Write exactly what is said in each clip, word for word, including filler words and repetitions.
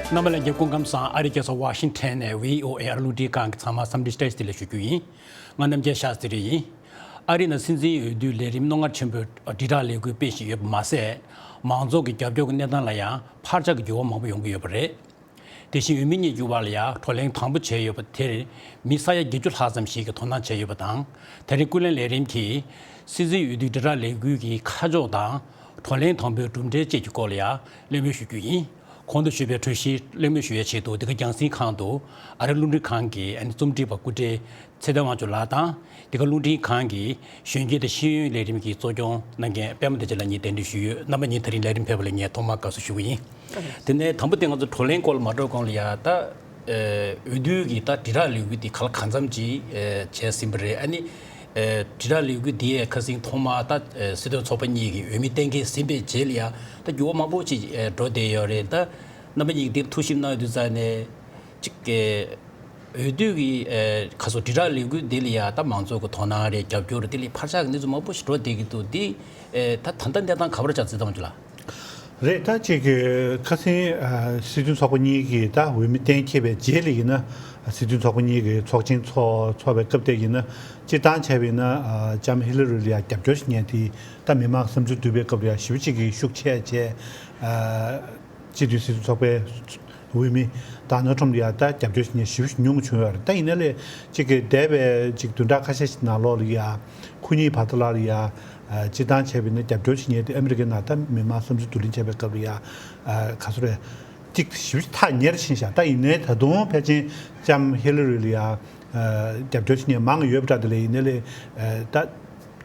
རྣམ་པ་ལྷན་རྒྱས་སྐུ་ཁམས་བཟང་། ཨ་རིའི་རྒྱལ་ས་ཝ་ཤིང་ཊོན་ནས་བྷི་ཨོ་ཨེ་ཨ་རི་རླུང་འཕྲིན་ཁང་གི་ཚང་མ་འཚམས་འདྲི་བཀྲ་ཤིས་བདེ་ལེགས་ཞུ་རྒྱུ་ཡིན། ང་རྣམ་རྒྱལ་ཤཱ་སྟྲི་ཡིན། ཨ་རི་ནང་སྲིད་འཛིན་འོས་བསྡུའི་ལས་རིམ་རྣོ་ངར་ཆེན་པོས་དྲིལ་བསྒྲགས་ལས་འགུལ་སྤེལ་བཞིན་ཡོད་པ་མ་ཟད། མང་ཚོགས་ཀྱི་རྒྱབ་སྐྱོར་གྱི་གནས་སྟངས་ལ་ཡང་བར་ཆད་ཀྱི་འགྱུར་བ་མང་པོ་ཡོང་གི་ཡོད་པ་རེད། དེ་བཞིན་འོས་མི་གཉིས་ཀྱི་དབར་ལ་ཡང་བགྲོ་གླེང་དང་པོ་བྱས་ཡོད་པ་དེར་མི་ས་ཡ་བརྒྱད་ཅུ་ལྷག་ཙམ་ཞིག་གིས་དོ་སྣང་བྱས་ཡོད་པ་དང་། དེ་རིང་ཀུན་གླེང་ལས་རིམ་གྱིས་སྲིད་འཛིན་འོས་བསྡུའི་དྲིལ་བསྒྲགས་ལས་འགུལ་གྱི་ཁ་ཕྱོགས་དང་། བགྲོ་གླེང་དང་པོའི་གྲུབ་འབྲས་བཅས་ཀྱི་སྐོར་ལ་ཡང་གླེང་མོལ་ཞུ་རྒྱུ་ཡིན། གོང་དུ་ཞུས་པའི་གྲོས་གཞིའི་གླེང་མོལ་ཞུ་ཡ་ཆེད་དུ། འདི་ག་རྒྱང་སྲིང་ཁང་དུ་ཨ་རིའི་རླུང་འཕྲིན་ཁང་གི་ཨ་ནི་རྩོམ་སྒྲིག་པ་སྐུ་བགྲེས་ཚེ་བརྟན་དབང་ཕྱུག་ལགས་དང་། འདི་ག་རླུང་འཕྲིན་ཁང་གི་གཞོན་སྐྱེས་དང་ཤེས་ཡོན་ལས་རིམ་གྱི་གཙོ་སྐྱོང་གནང་མཁན་པད་མ་བདེ་ཆེན་ལགས་གཉིས་གདན་འདྲེན་ཞུས་ཡོད། རྣམ་པ་གཉིས་ད་རིང་ལས་རིམ་ཕེབས་པ་ལ་ངས་ཐོག་མར་དགའ་བསུ་ཞུ་གི་ཡིན། དེ་ནས་དང་པོ་དེ་ང་ཚོ་བགྲོ་གླེང་སྐོར་ལ་མ་འགྲོ་གོང་ལ་ཡ། ད་ཨེ་འོས་བསྡུ་གི་ད་དྲིལ་བསྒྲགས་ལས་འགུལ་འདི་ག་ལ་གང་འཚམ་ཅིག་ཨེ་བྱས་ཟིན་པ་རེད། ཨ་ནི་ཨེ་དྲིལ་བསྒྲགས་ལས་འགུལ་འདི་ཡས་ཁ་སང་ཐོག་མར་ད་ཨེ་སྲིད་དོན་ཚོགས་པ་གཉིས་ཀྱི་འོས་མི་གཏན་འཁེལ་ཟིན་པའི་རྗེས་ལ་ཡ། ད་འགྱུར་བ་མང་པོ་ཅིག་ཨེ་འགྲོ་བསྡད་ཡོད་རེད། ད་རྣམ་པ་གཉིས་ཀྱིས་འདིར་ཐུགས་ཞིབ་གནང་ཡོང་དུས་ཙང་ནས་ཅིག་ཨེ་འོས་བསྡུ་གི་ཨེ་ག་སོ་དྲིལ་བསྒྲགས་ལས་འགུལ་འདི་ལ་ཡ། ད་མང་ཚོགས་ཀྱི་དོ་སྣང་རེད། རྒྱབ་སྐྱོར་རེད། དེ་ལས་བར་ཆད་ཀྱི་གནས་ཚུལ་མང་པོ་ཞིག་འགྲོ་བསྡད་ཀྱི་འདུག། འདི་ཨེ་ད་ད་ལྟ་གནས་སྟངས་ག་པར་ཆགས་ཚུལ་དང་ཅུ་ལ། རེད། ད་ཅིག་གི་ཁ་སང་ཨ་སྲིད་དོན་ཚོགས་པ་གཉིས་ཀྱི་ད་འོས་མི་གཏན་འཁེལ་བའི་རྗེས་ལ་ཡིན་ན། སྲིད་དོན་ཚོགས་པ་གཉིས་ཀྱི་ཚོགས་ཆེན་ཚོགས་ཚོགས་པའི་སྐབས་དེ་ཡིན་ན། སྤྱིར་བཏང་བྱས་པ་ཡིན་ན་ཨ་ལྕམ་ཧི་ལ་རི་ལ་ཡ་རྒྱབ་སྐྱོར་ཞིག་ཉན་དེ། ད་མི་མང་བསམ་ཚུལ་བསྡུ་བའི་སྐབས་ལ་ཡ་ཞེ་པོ་ཅིག་གི་ཤུགས་ཆེ་བྱས། ཨ་སྤྱི་འཐུས་སྲིད་དོན་ཚོགས་པའི་འོས་མི་ཌོ་ནལ་ཊམ་ལ་ཡ་ད་རྒྱབ་སྐྱོར་ཞིག་ཉན་ཞེ་པོ་ཅིག་ཉུང་བྱུང་ཡོད་རེད། ད་ཡིན་ན་ལས་ཅིག་གི་འདས་པའི་ཅིག་བདུན་ཕྲག་ཁ་ཤས་ཤིག་ནང་ལོགས་ལ་ཡ། ཁོ་གཉིས་བར་དུ་ལ་ཡ། ཨ་སྤྱིར་བཏང་བྱས་པ་ཡིན་ན་རྒྱབ་སྐྱོར་ཞིག་ཉན་དེ། ཨ་མི་རི་ཀའི་ནང་ད་མི་མང་བསམ་ཚུལ་བསྡུ་ལེན་བྱས་པའི་སྐབས་ལ་ཡ། ཨ་ག་ཚོད་རེད། གཅིག་ཞེ་པོ་ཅིག་ཐག་ཉེ་རུ་ཕྱིན་ཤག། ད་ཡིན་ནའི་ད་དུང་ཕལ་ཆེར་ལྕམ་ཧི་ལ་རི་ལ་ཡ། ཨ་རྒྱབ་སྐྱོར་ཞིག་ཉན་མང་ཡོད་པ་འདྲ། དེ་ལས་ཡིན་ནའི་ལས་ཨ་ད་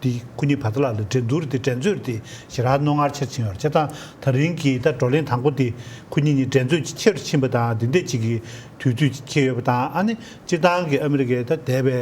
དེ་ཁོ་གཉིས་བར་དུ་ལ་ལ་འགྲན་བསྡུར་དེ། འགྲན་རྩོད་དེ་ཞེ་དྲག་རྣོ་ངར་ཆེར་ཕྱིན་ཡོད་རེད། བྱས་ཙང་ད་རིང་གི་ད་བགྲོ་གླེང་དང་པོ་དེ་ཁོ་གཉིས་གཉིས་འགྲན་རྩོད་ཆེ་རུ་ཕྱིན་པ་དང་། འདི་འདྲས་ཅིག་གི་དུས་ཚོད་ཅིག་འཁེལ་ཡོད་པ་དང་། ཨ་ནི་སྤྱིར་བཏང་གི་ཨ་མི་རི་ཀའི་ད་འདས་པའི་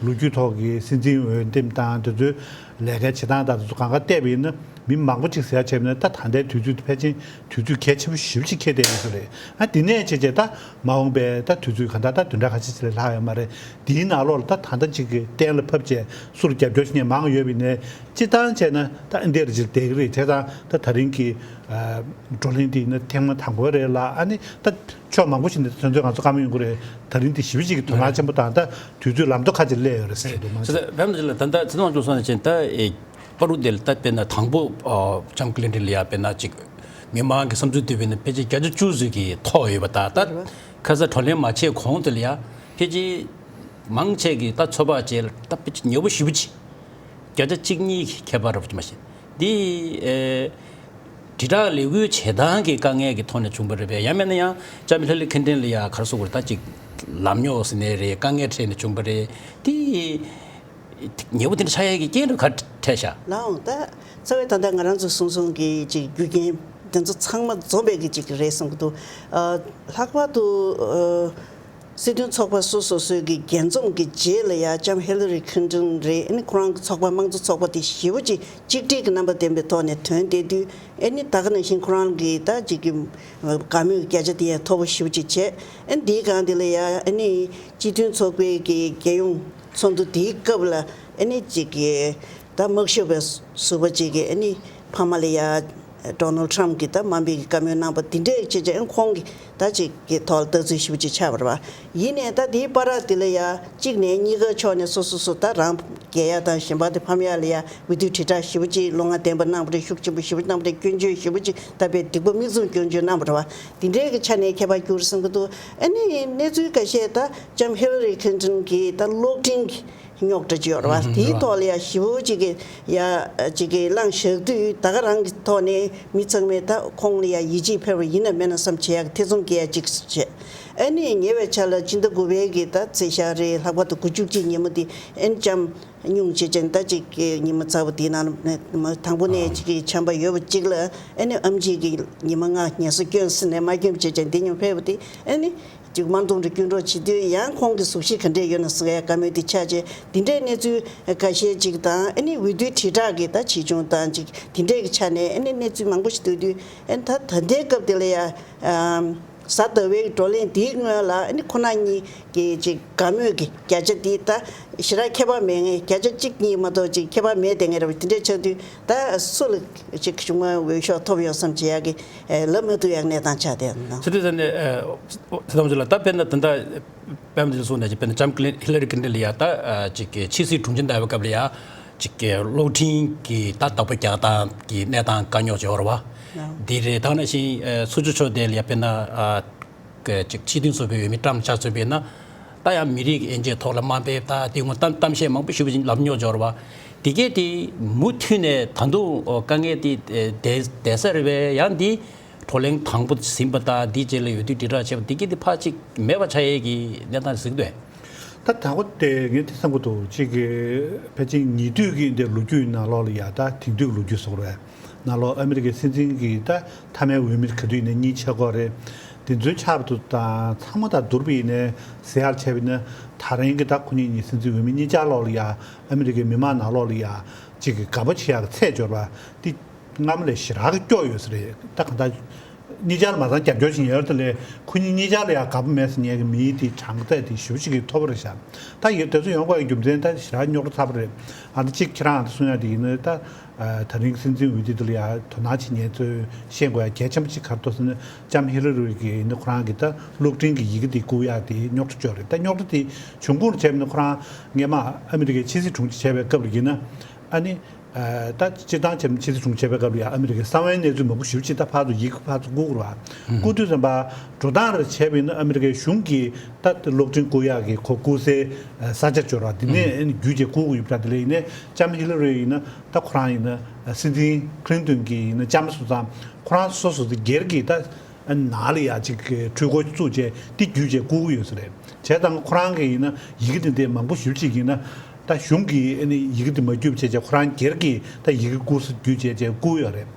ལོ་རྒྱུས་ཐོག་གི་སྲིད་འཛིན་འོས་འདེམས་དང་དེ་ཚོའི་ལས་ཀའི་བྱེད་སྟངས་དང་དེ་ཚོ་གང་ག་བལྟས་པ་ཡིན་ན། མི་མང་པོ་ཅིག་ཟེར་ཡ་བྱས་པ་ཡིན་ན། ད་ད་ལྟའི་དུས་ཚོད་དེ་ཕལ་ཆེར་དུས་ཚོད་གལ་ཆེན་པོ་ཞེ་པོ་ཅིག་འཁེལ་བསྡད་ཡོད་ས་རེད། ཨ་དེ་ནས་བྱས་བྱས་ད་མ་འོངས་པའི་ད་དུས་ཚོད་གང་ལྟར་ད་བདུན་ཕྲག་ཁ་ཤས་ཅིག་ལས་ལྷག་ཡོད་མ་རེད། དེའི་ནང་ལོགས་ལ་ད་ད་ལྟ་ཅིག་གི་གཏན་ལ་ཕབ་བྱས་སུར་རྒྱབ་སྐྱོར་བྱེད་མཁན་མང་ཡོད་པ་ཡིན་ནའི། སྤྱིར་བཏང་བྱས་ན་ད་ཨ་འདྲས་ཅིག་བསྡད་ཀྱི་རེད། བྱས་ཙང་ད་ད་རིང་གི་ཨ་བགྲོ་གླེང་འདི་ཡིན་ན་ཐེངས་མ་དང་པོ་རེད་ལ། ཨ་ནི་ད་ཕྱོགས་མང་པོ་ཞིག་ནས་དོན་ཚན་ང་ཚོ་བཀའ་མོལ་ཡོང་གི་རེད། ད་རིང་འདི་ཞེ་པོ་ཅིག་གི་དོ་སྣང་ཆེན་པོ་དང་། ད་དུས་ཚོད་ལམ་ཐོག་ཁ་ཅིག་སླེབས་ཡོད་རེད་ཟེར་གྱི་འདུག། མང་ཆེ་བས་ན་ལ་ད་ལྟ་ཚེ་དབང་ཕྱུག་སོང་ནས་ཅན་ད་ཨེ་པ་རུ་དེ་ལ་ད་དཔེར་ན་དང་པོ་ཨ་ལྕམ་ཀི་ལིན་ཊོན་ལ་ཡ་དཔེར་ན་ཅིག་མི་མང་གི་བསམ་ཚུལ་བསྡུས་པ་ཡིན་ན་ཕལ་ཆེར་བརྒྱ་ཆ་བཅུ་ཙམ་གྱིས་ཐོབ་ཡོད་པ། ད་ད་རེད་བ། ཁ་སང་བགྲོ་གླེང་མ་བྱས་གོང་དེ་ལ་ཡ་ཕལ་ཆེར་མང་ཆེ་གིས་ད་ཚོད་དཔག་བྱས་ལ་ད་ཕལ་ཆེར་ཉེ་པོ་ཞེ་པོ་ཅིག། བརྒྱ་ཆ་གཅིག་གཉིས་ཀྱི་ཁྱད་པར་རེད་པ། ཅིག་མ་གཞི་འདི་ཨེ་དྲིལ་བསྒྲགས་ལས་འགུལ་བྱེད་སྟངས་ཀྱི་དཀའ་ངལ་གྱི་ཐོག་ནས་བྱུང་བ་རེད་པས། ཡང་མིན་ན་ཡང་ལྕམ་ཧི་ལ་རི་ཁིན་ཊོན་ལ་ཡ་ག་རེ་ཟེར་དགོས་རེད། ད་ཅིག་ལམ་རྙོག་ཟེར་ནའི་རེད། དཀའ་ངལ་འཕྲད་ནས་བྱུང་བ་རེད། དེ་ཉེ་པོ་དེ་འདྲ་ཆགས་ཡས་ཀྱི་རྐྱེན་རུ་ག་འཕྲད་ཤག། ལའང་ད་རྩ་བའི་ད་ལྟ་ང་རང་ཚོ་གསུང་གསུང་གི་ཅིག་རྒྱུ་རྐྱེན་དེ་ཚོ་ཚང་མ་འཛོམས་པའི་གི་ཅིག་རེད་བསམ་གྱི་འདུག། ཨ་ལྷག་པར་དུ་ཨ་སྲིད་དོན་ཚོགས་པ་སོ་སོ་སོའི་གི་རྒྱས་འཛོམས་ཀྱི་རྗེས་ལ་ཡ་ལྕམ་ཧི་ལ་རི་ཁིན་ཊོན་རེད། ཨ་ནི་ཁོ་རང་གི་ཚོགས་པ་དམངས་གཙོ་ཚོགས་པ་དེ་ཞེ་པོ་ཅིག་གཅིག་སྒྲིལ་གྱི་རྣམ་པ་ལྡན་པའི་ཐོག་ནས་ཐོན་བསྡད་དུས། ཨ་ནི་ད་ག་ནང་བཞིན་ཁོ་རང་གི་ད་ཅིག་གི་དགའ་མོས་ཀྱི་བརྒྱ་ཆ་དེ་ཡང་མཐོ་པོ་ཞེ་པོ་ཅིག་བྱས། ཨ་ནི་དེའི་སྒང་དེ་ལ་ཡ་ཨ་ནི་སྤྱི་མཐུན་ཚོགས་པའི་གི་རྒྱལ་ཡོངས་ཚོགས་འདུ་དེའི་སྐབས་ལ་ཨ་ནི་ཅིག་གི་ད་དམག་ཤོག་པའི་ཟུར་པ་ཅིག་གིས་ཨ་ནི་ཕ་མ་ལ་ཡ་ཌོ་ནལ་ཊམ་གྱིས་ད་དམའ་འབེབས་ཀྱི་བཀའ་མོལ་གནང་པ་འདི་འདྲས་བྱས་བྱས། ཨ་ཁོང་གི་ད་ཅིག་གི་ཐོག་ལ་ལྟ་ཚུལ་ཞེ་པོ་ཅིག་ཆགས་པ་རེད་བ། ཡིན་ནའི་ད་དེའི་བར་དེ་ལ་ཡ་གཅིག་ནས་གཉིས་ཀ་ཕྱོགས་ནས་སོ་སོ་སོ་ད་རང་རྒྱལ་ཡ་དང་གཞན་པ་དེ་ཕམ་ཡ་ལ་ཡ་འོས་བསྡུ་དྲིལ་བསྒྲགས་ཞེ་པོ་ཅིག་བློ་མངའ་ལྡན་པ་གནང་བ་རེད། ཤུགས་ཆེན་པོ་ཞེ་པོ་གནང་བ་རེད། སྐྱོན་བརྗོད་ཞེ་པོ་ཅིག་ད་དཔེ་སྡིག་པ་མིག་བཙུམ་སྐྱོན་བརྗོད་གནང་བ་རེད་བ། དེ་འདྲའི་གི་ཆ་ནས་ཁྱད་པར་འགྱུར་བསམ་གྱི་འདུག། ཨ་ནི་གནས་ཚུལ་ཁ་ཤས་ད་ལྕམ་ཧི་ལ་རི་ཁིན་ཊོན་གྱི་ད་གློག་འཕྲིན་གྱི་རྙོག་དྲ་ཅིག་ཡོད་རེད་བ། དེའི་ཐོག་ལ་ཡ་ཞེ་པོ་ཅིག་གི་ཡ་ཅིག་གི་ལངས་བཞག་དུས། ད་ག་རང་གི་ཐོག་ནས་མི་ཚང་མས་ད་ཁོང་ལ་ཡ་ཡིད་ཆེས་འཕེར་བ་ཡིན་ན་མེད་ན་བསམ་བྱེད་ཡག་ཐེ་ཚོམ་སྐྱེ་ཡ་ཅིག་བྱས། ཨ་ནི་ཉེ་བའི་ཆར་ལ་སྤྱི་ཟླ་དགུ་པའི་གི་ད་ཚེས་ཤར་རེད། ལྷག་པར་དུ་དགུ་བཅུ་གཅིག་ཉིན་མོ་དེ་ཨ་ནི་ལྕམ་སྙུང་བྱེད་ཅན་ད་ཅིག་གི་ཉི་མ་ཚ་བོ་དེའི་ནང་ལ་དང་པོ་ནས་ཅིག་གི་བྱམས་པ་ཡོད་པ་ཅིག་ལ། ཨ་ནི་ཨེམ་ཆི་གི་ཉི་མ་ལྔ་ངལ་གསོ་སྐྱོན་ཟེར་ནས་མ་སྐྱོན་བྱེད་ཅན་དེ་ཉིན་ཕེབས་པ་དེ་ཨ་ནི་ཅིག་དམར་གདུང་རུ་སྐྱོན་འགྲོ་བྱེད་དུས་ཡང་ཁོང་གི་གཟུགས་གཞི་ག་འདྲས་ཡོད་ན་ཟེར་བའི་བཀའ་མོལ་དེ་ཆགས་རྗེས། འདི་འདྲའི་གནས་ཚུལ་འགའ་ཤས་ཅིག་དང་། ཨ་ནི་འོས་བསྡུའི་དྲིལ་བསྒྲགས་ཀྱི་ད་ཆེ་ཆུང་དང་ཅིག་དེ་འདྲས་ཀྱི་ཆ་ནས་ཨ་ནི་གནས་ཚུལ་མང་པོ་ཞིག་ཐོས་དུས། ཨ་ནི་ད་ད་ལྟའི་སྐབས་དེ་ལ་ཡ་ཨམ་ གཟའ་ཟླ་བའི་བགྲོ་གླེང་འདིའི་སྔོན་ལ་ཨ་ནི་ཁོ་ན་གཉིས་ཀྱི་ཅིག་དགའ་མོས་ཀྱི་བརྒྱ་ཆ་འདི་ད་ཞེ་དྲག་ཁྱད་པར་མེད་ངེས། བརྒྱ་ཆ་གཅིག་གཉིས་མ་གཏོགས་ཅིག་ཁྱད་པར་མེད་དེ་ངེས་རེད་པ། དེ་འདྲས་ཆགས་དུས་ད་སུ་ལ་ཅིག་གཞུང་མ་འོས་ཤོག་ཐོབ་ཡོང་བསམ་བྱེད་ཡག་གི་ལབ་མ་ཐུབ་ཡག་གནས་སྟངས་ཆགས་བསྡད་འདུག། ཚེ་བརྟན་ཟེར་ནས་ཚེ་དམ་ཚོ་ལ་ད་དཔེར་ན་ད་ལྟ་པད་མ་དེ་ཚོ་གསུངས་ནས་ཅིག་དཔེར་ན་ལྕམ་ཧི་ལ་རི་ཀིལ་ཏན་ལ་ཡ་ད་ཅིག་ཕྱི་སྲིད་དྲུང་ཆེ་ཟླ་བའི་སྐབས་ལ་ཡ་ཅིག་གི་གློག་འཕྲིན་གྱི་ད་བདག་པོ་རྒྱག་སྟངས་ཀྱི་གནས་སྟངས་དཀའ་རྙོག་ཅིག་ཡོད་རེད་བ། འདི་རེད། ད་ནང་བཞིན་ཨ་ཚུར་ཕྱོགས་ཕྱོགས་དེ་ལ་ཡ་དཔེར་ན་ཨ་ཅིག་སྤྱི་མཐུན་ཚོགས་པའི་འོས་མི་ཊམ་ཆ་མཚོན་པས་ན་ད་ཡང་མི་རིགས་ཀྱི་དབྱེ་འབྱེད་ཐོག་ལ་དམའ་འབེབས་ད་དེ་སྔོན་གཏམ་གཏམ་བཤད་མང་པོ་ཞེ་པོ་ཅིག་ལབ་རྙོག་ཅིག་ཡོད་རེད་བ། དེ་གས་དེ་མུ་མཐུད་ནས་ད་དུང་དཀའ་ངལ་དེ་བསྡད་བསྡད་ས་རེད་པས། ཡང་འདི་བགྲོ་གླེང་དང་པོ་ཟིན་པ་དང་འདིའི་རྗེས་ལ་འོས་བསྡུ་དྲིལ་བསྒྲགས་བྱས་པ་འདི་གས་དེ་ཕར་ཅིག་མེད་པ་ཆགས་ཡས་ཀྱི་གནས་སྟངས་གཟིགས་འདོད། ད་ད་གོ་དེ་ངས་དེ་བསམ་གྱི་འདུག། གཅིག་གི་ཕལ་ཆེར་ཉེ་དུས་ཀྱི་འདི་ལོ་རྒྱུས་ནང་ལོགས་ལ་ཡ་ད་དེང་དུས་ཀྱི་ལོ་རྒྱུས་སོགས་རེད། ནང་ལོགས་ཨ་མི་རི་ཀའི་སྲིད་འཛིན་གྱི་ད་མཐའ་མའི་འོས་མི་ག་དུས་ཡིན་ན་གཉིས་ཆགས་ཀྱི་ཡོད་རེད། དེ་ཚོའི་ཆར་དུ་དང་ཚང་མ་དང་བསྡུར་བ་ཡིན་ནའི་ཟེར་ཡག་བྱས་པ་ཡིན་ན་ད་རིང་གི་ད་ཁོ་གཉིས་གཉིས་སྲིད་འཛིན་འོས་མི་གཉིས་ཆ་ལོགས་ལ་ཡ་ཨ་མི་རི་ཀའི་མི་མང་ནང་ལོགས་ལ་ཡ་གཅིག་གི་དགའ་པོ་བྱེད་ཡག་གི་ཚད་འབྱོར་བ་འདི་སྔ་མ་ལས་ཞེ་དྲག་གི་སྐྱོ་ཡོད་ས་རེད། ད་གང་ལྟར་གཉིས་ཆར་མ་ཚང་རྒྱབ་སྐྱོར་བྱེད་ཡོད་དེ་ལས་ཁོ་གཉིས་གཉིས་ཆར་ལ་ཡང་དགའ་པོ་མེད་ཟེར་མཁན་གྱི་མིའི་དེ་གྲངས་ཚད་དེ་ཞེ་པོ་ཅིག་གི་མཐོ་པོ་རེད་ཤག། ད་ཡོད་དེ་ཚོ་ཡོང་དགོས་ཡ་རྒྱུ་མཚན་ད་ཞེ་དྲག་རྙོག་དྲ་ཚ་པོ་རེད། ཨ་ད་གཅིག་ཁྱེད་རང་ཨ་ད་གསུང་ཡ་དེ་ཡིན་ན་ད་ད་རིང་སྲིད་འཛིན་འོས་བསྡུ་དེ་ལ་ཡང་དོ་སྣང་བྱེད་མཁན་ཚོས་ཤེས་དགོས་ཡ་གལ་ཆེན་པོ་ཅིག་ག་རེ་འདུག་ཟེར་ན་ལྕམ་ཧི་ལ་རི་གི་ཡིན་ན་ཁོ་རང་གི་ད་གློག་འཕྲིན་གྱི་ཡི་གེ་དེ་བསྐུར་ཡ་དེ་རྙོག་དྲ་ཅིག་ཡོད་རེད། ད་རྙོག་དྲ་དེ་བྱུང་ཁུངས་བྱས་པ་ཡིན་ན་ཁོ་རང་སྔས་མ་ཨ་མི་རི་ཀའི་ཕྱི་སྲིད་དྲུང་ཆེ་བྱས་པའི་སྐབས་ལ་ཡིན་ན་ཨ་ནི། ད་སྤྱིར་བཏང་བྱས་ན་ཕྱི་སྲིད་དྲུང་ཆེ་བྱས་པའི་སྐབས་ལ་ཡང་ཨ་མི་རི་ཀའི་གསང་བའི་གནས་ཚུལ་མང་པོ་ཞེ་པོ་ཅིག་ད་ཕར་ཚུར་ཡིག་ཕར་ཚུར་བསྐུར་དགོས་རེད་བ། བསྐུར་དུས་ཙམ་པ་འགྲོ་སྟངས་རེ་བྱས་པ་ཡིན་ན་ཨ་མི་རི་ཀའི་གཞུང་གིས་ད་གློག་འཕྲིན་བསྐུར་ཡག་གི་གོ་བསྐུར་སའི་ས་ཆ་འབྱོར་བ་འདི་ནས་བརྒྱུད་བྱས་བསྐུར་དགོས་ཡོད་པ་འདྲ། དེ་ལས་ཡིན་ནའི་ལྕམ་ཧི་ལ་རི་ཡིན་ན་ད་ཁོ་རང་ཡིན་ན་སྲིད་འཛིན་ཁི་ལིན་ཏོན་གྱི་ཡིན་ན་ལྕམ་སོང་ཙང་ཁོ་རང་སོ་སོ་སོ་སྒེར་གྱི་ད། ནང་ལ་ཡ་གཅིག་གི་འཕྲུལ་འཁོར་བཙུགས་བྱས་འདི་བརྒྱུད་བྱས་བསྐུར་གྱི་ཡོད་ས་རེད། བྱས་ཙང་ཁོ་རང་གི་ཡིན་ན་ཡི་གེ་འདི་འདྲའི་མང་པོ་ཞེ་པོ་ཅིག་ཡིན་ན་ད་གཞུང་གིས་ཨ་ནི་ཡི་གེ་འདི་མ་བརྒྱུད་བྱས་བྱས་ཁོ་རང་སྒེར་གྱི་ད་ཡི་གེ་བསྐུར་ས་བརྒྱུད་བྱས་བྱས་བསྐུར་ཡོད་རེད།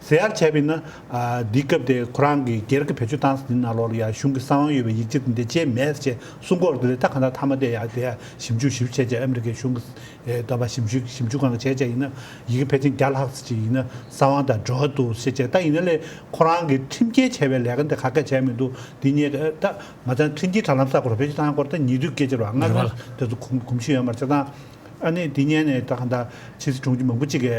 ཟེར་ཡག་བྱས་པ་ཡིན་ན་ཨ་འདི་སྐབས་དེ་ཁོ་རང་གི་སྒེར་གྱི་བེད་སྤྱོད་བཏང་ས་འདི་ནང་ལོགས་ལ་ཡ་གཞུང་གི་གསང་བ་ཡོད་པའི་ཡིག་ཆ་འདི་འདྲ་ཅིག་མེད་ཟེར་བྱས་གསུང་གི་ཡོད་རེད། དེ་ལས་ད་གང་ལྟར་མཐའ་མ་དེ་ཡ་དེ་ཡ་ཞིབ་འཇུག་ཞིབ་འཇུག་བྱས་བྱས་ཨ་མི་རི་ཀའི་གཞུང་གི་ཨེ་ད་བ་ཞིབ་འཇུག་ཞིབ་འཇུག་ཁང་གིས་བྱས་བྱས་ཡིན་ན་ཡི་གེ་ཕལ་ཆེར་བརྒྱ་ལྷག་ཙམ་ཅིག་ཡིན་ན་གསང་བ་དང་འབྲེལ་བ་འདུག་ཟེར་བྱས། ད་ཡིན་ན་ལས་ཁོ་རང་གིས་ཁྲིམས་འགལ་བྱས་པའི་ལས་ཀ་འདི་ག་ག་བྱས་མི་འདུག། འདི་གཉིས་ཀ་ད་མ་ཚད་ཁྲིམས་ཀྱི་དྲ་ལམ་གསར་པ་རུ་བེད་སྤྱོད་བཏང་སྐོར་ད་ཉེ་དུས་སྐད་ཆ་རེད་བ། ང་རེད་བ། ད་དེ་ཚོ་གོམས་གོམས་གཤིས་ཡོད་མ་རེད། བྱས་ཙང་ཨ་ནི་འདི་གཉིས་ནས་ད་གང་ལྟར་ཕྱི་སྲིད་དྲུང་ཆེ་མང་པོ་ཅིག་གིས་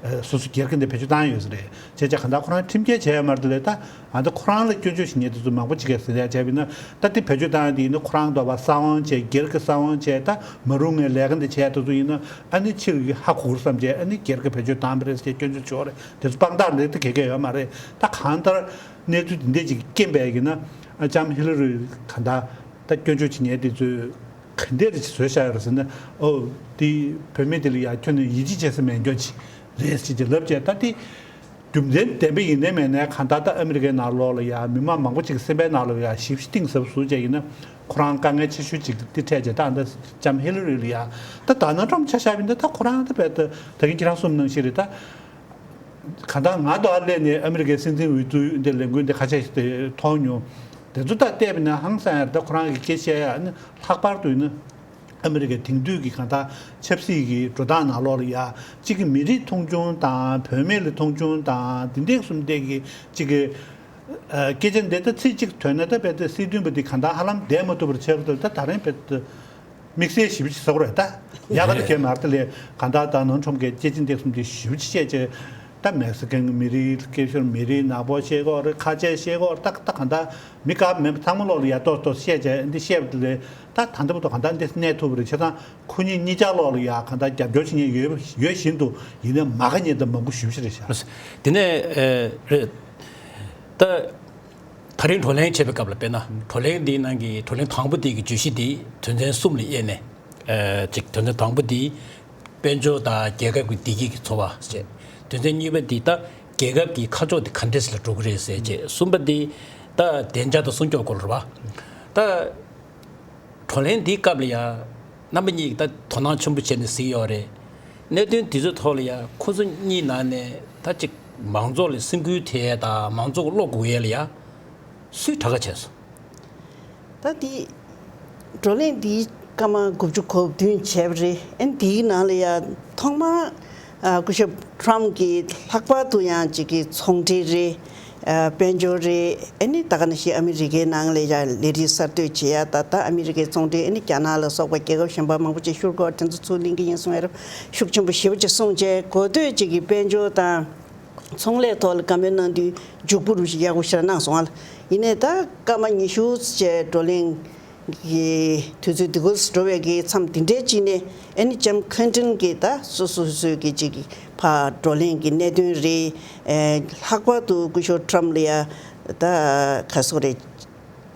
ཨེ་སོ་སོ་སྒེར་གྱི་འདི་བེད་སྤྱོད་བཏང་ཡོད་ས་རེད། བྱས་བྱས་གང་ལྟར་ཁོ་རང་ཁྲིམས་འགལ་བྱས་ཡོད་མ་རེད། དེ་ལས་ད། ཨ་ད་ཁོ་རང་ལ་སྐྱོན་བརྗོད་བྱེད་མཁན་དེ་ཚོ་མང་པོ་ཅིག་གིས་ཟེར་ཡག་བྱས་པ་ཡིན་ན་ད་དེ་བེད་སྤྱོད་བཏང་ཡག་དེ་ཡིན་ན་ཁོ་རང་འདྲ་བ་གསང་བ་བྱས་སྒེར་གྱི་གསང་བ་བྱས་ད་མ་རུང་བའི་ལས་ཀ་འདི་བྱས་དེ་ཚོ་ཡིན་ན་ཨ་ནི་ཕྱིར་ཧ་གོ་བསམ་བྱས་ཨ་ནི་སྒེར་གྱི་བེད་སྤྱོད་བཏང་བ་རེད་ཟེར་སྐྱོན་བརྗོད་བྱས་པ་རེད། དེ་ཚོ་དཔང་རྟགས་འདི་ད་ག་གེ་ཡོད་མ་རེད། ད་གང་ལྟར་གནས་ཚུལ་འདི་འདྲས་ཅིག་རྐྱེན་པས་ཡིན་ན་ཨ་ལྕམ་ཧི་ལ་རི་གང་ལྟར་ད་སྐྱོན་བརྗོད་བྱེད་མཁན་དེ་ཚོས་ག་འདྲས་ཅིག་བཟོས་བཞག་ཡོད་རེད་ཟེར་ན། ཨོ་དེ་བུད་མེད་དེ་ལ་ཡ་ཁྱོད་ནི་ཡིད་ཆེས་བྱེད་ས་མེད་མཁན་ཅིག་རེད་ཟེར་གྱི་ལབ་བྱས། ད་དེ། རྒྱུ་མཚན་ལྡན་པ་ཡིན་ནའི་མེད་ནའི་གང་ལྟར་ད་ཨ་མི་རི་ཀའི་ནང་ལོགས་ལ་ཡ་མི་མང་མང་པོ་ཅིག་གི་སེམས་པའི་ནང་ལོགས་ཡ་ཞིབ་ཞིབ་གཏིང་ཟབ་བཟོ་བྱས་ཡིན་ན་ཁོ་རང་དཀའ་ངལ་ཆེ་ཤོས་ཅིག་དེ་འཕྲད་བྱས། ད་ཨ་ད་ལྕམ་ཧི་ལ་རི་ལ་ཡ་ད་ད་ནང་ཁྲོམ་ཆ་བཞག་པ་ཡིན་ན་ད་ཁོ་རང་ད་བས་ད་ད་གིན་ཁྱེད་རང་གསུངས་ནང་བཞིན་རེད། ད་གང་ལྟར་ང་དང་ཨ་སླེབས་ནས་ཨ་མི་རི་ཀའི་སྲིད་འཛིན་འོས་བསྡུ་འདི་ལས་འགུལ་འདི་ཁ་ཤས་ཤིག་དེ་མཐོང་མྱོང་། དེ་ཚོ་ད་བལྟས་པ་ཡིན་ན་ཧང་སང་ཡ་རེད། ད་ཁོ་རང་གི་སྐད་བཤད་ཡ་ཨ་ནི་ལྷག་པར་དུ་ཡིན་ན། ཨ་མི་རི་ཀའི་དེང་དུས་ཀྱི་གང་ལྟར་ཆབ་སྲིད་ཀྱི་འགྲོ་སྟངས་ནང་ལོགས་ལ་ཡ་གཅིག་གི་མི་རིགས་མཐོང་ཆུང་དང་བུད་མེད་ལ་མཐོང་ཆུང་དང་འདི་འདྲས་གསུམ་འདྲས་ཀྱི་གཅིག་གི་ཨ་སྐད་ཆ་འདི་ད་ཚིག་གཅིག་ཐོས་ན་ད་བས་ད་སྲིད་དོན་པ་འདི་གང་ལྟར་ཧ་ལམ་བསྡད་མ་ཐུབ་པར་ཆགས་ཀྱི་འདུག། ད་ད་རིང་བས་ད་དམིགས་བསལ་ཞེ་པོ་ཅིག་ཟེར་དགོས་རེད། ད་ཡག་ག་ད་གས་མ་རེད། ད་ལས་གང་ལྟར་ད་ནང་ཁྲོམ་གྱི་སྐད་ཆ་འདི་གསུམ་འདི་ཞེ་པོ་ཅིག་བཤད་བྱས། ད་མེག་སི་ཀན་གྱི་མི་རིགས་སྐད་ཤོར་མི་རིགས་ནག་པོ་བཤད་ཀྱི་ཡོད་རེད། ཁ་ཆེ་བཤད་ཀྱི་ཡོད་རེད། ད་ད་གང་ལྟར་མི་དཀར་མེད་པ་ཚང་མ་ལོག་ལ་ཡ་ཏོག་ཏོག་བཤད་བྱས་འདི་བཤད་པ་དེ་ལས་ད་ད་ལྟ་བར་དུ་གང་ལྟར་འདི་གནས་ཐུབ་པ་རེད། བྱས་ཙང་ཁོ་གཉིས་གཉིས་ཆ་ལོག་ལ་ཡ་གང་ལྟར་རྒྱབ་སྐྱོར་བྱེད་མཁན་ཡོད་ཡོད་བཞིན་དུ་ཡིན་ནའི་མ་དགའ་མཁན་ད་མང་པོ་ཞེ་པོ་ཅིག་རེད་ཤག། དེ་ནས་ཨེ་རེད། ད་ད་རིང་བགྲོ་གླེང་བྱེད་པའི་སྐབས་ལ་དཔེར་ན་བགྲོ་གླེང་འདིའི་ནང་གི་བགྲོ་གླེང་དང་པོ་དེ་གི་བརྗོད་གཞི་དེ་དོན་ཚན་གསུམ་ལ་དབྱེ་ནས་ཨེ་ཅིག་དོན་ཚན་དང་པོ་དེ། དཔལ་འབྱོར་དང་རྒྱལ་ཁབ་ཀྱི་བདེ་སྐྱིད་ཀྱི་འཚོ་བ་ཞེས། དོན་ཚན་གཉིས་པ་འདི་ད་རྒྱལ་ཁབ་ཀྱི་ཁ་ཕྱོགས་དེ་ག་འདྲས་ལ་འགྲོ་གི་རེད་ཟེར་བྱས། གསུམ་པ་འདི་ད་བདེ་འཇགས་དང་སྲུང་སྐྱོབ་སྐོར་རེད་བ། ད་བགྲོ་གླེང་འདིའི་སྐབས་ལ་ཡ་རྣམ་པ་གཉིས་ཀྱིས་ད་དོ་སྣང་ཆེན་པོ་བྱས་ནས་གཟིགས་ཡོད་རེད། གནད་དོན་འདི་ཚོའི་ཐོག་ལ་ཡ་ཁོ་ཚོ་གཉིས་ནང་ནས་ད་ཅིག་མང་ཚོགས་ལ་སེམས་འགུལ་ཐེབས་ཡས་དང་མང་ཚོགས་ཀྱི་བློ་འགུག་ཡས་ལ་ཡ་སུས་དྲག་ག་བྱས་སོང་། ད་འདི་བགྲོ་གླེང་འདིའི་སྐར་མ་དགུ་བཅུ་གོ་བདུན་བྱས་པ་རེད། ཨན་འདིའི་ནང་ལ་ཡ་ཐོག་མར་ཨ་སྐུ་ཞབས་ཊམ་གྱིས་ལྷག་པར་དུ་ཡང་ཅིག་གི་ཚོང་འབྲེལ་རེད། དཔལ་འབྱོར་རེད། ཨ་ནི་ད་ག་ནང་བཞིན་ཨ་མི་རི་ཀའི་ནང་ལ་ཡ་ལས་རིགས་གསར་གཏོད་བྱེད་ཡ། ད་ད་ཨ་མི་རི་ཀའི་ཚོང་འབྲེལ་ཨ་ནི་རྒྱ་ནག་ལ་སོགས་པ་རྒྱལ་ཁབ་གཞན་པ་མང་པོ་ཅིག་ཤུགས་སྐོར་དེ་ཚོ་ཚུར་ལེན་གྱི་ཡིན་གསུང་ཡ་རབས་ཤུགས་ཆེན་པོ་ཞེ་པོ་ཅིག་གསུངས་བྱས། གོ་ཐོས་ཅིག་གི་དཔལ་འབྱོར་དང་ཚོང་ལས་ཐོག་ལ་བཀའ་མོལ་གནང་དུས་མཇུག་པོ་རུ་ཞིག་ཡག་པོ་ཞིག་གནང་སོང་ཨ། ཡིན་ནའི་ད་སྐར་མ་ཉི་ཤུ་ཅིག་བགྲོ་གླེང་གི་དུས་ཚོད་འདི་གོ་འགྲོ་བའི་གི་མཚམས་འདི་འདྲའི་ཅིག་ནས་ཨ་ནི་ལྕམ་ཁི་ལིན་ཏོན་གྱིས་ད་སོ་སོ་སོའི་གི་ཅིག་གི་ཕར་བགྲོ་གླེང་གི་གནད་དོན་རེད། ཨེ། ལྷག་པར་དུ་སྐུ་ཞབས་ཊམ་ལ་ཡ་ད་ག་སོ་རེད།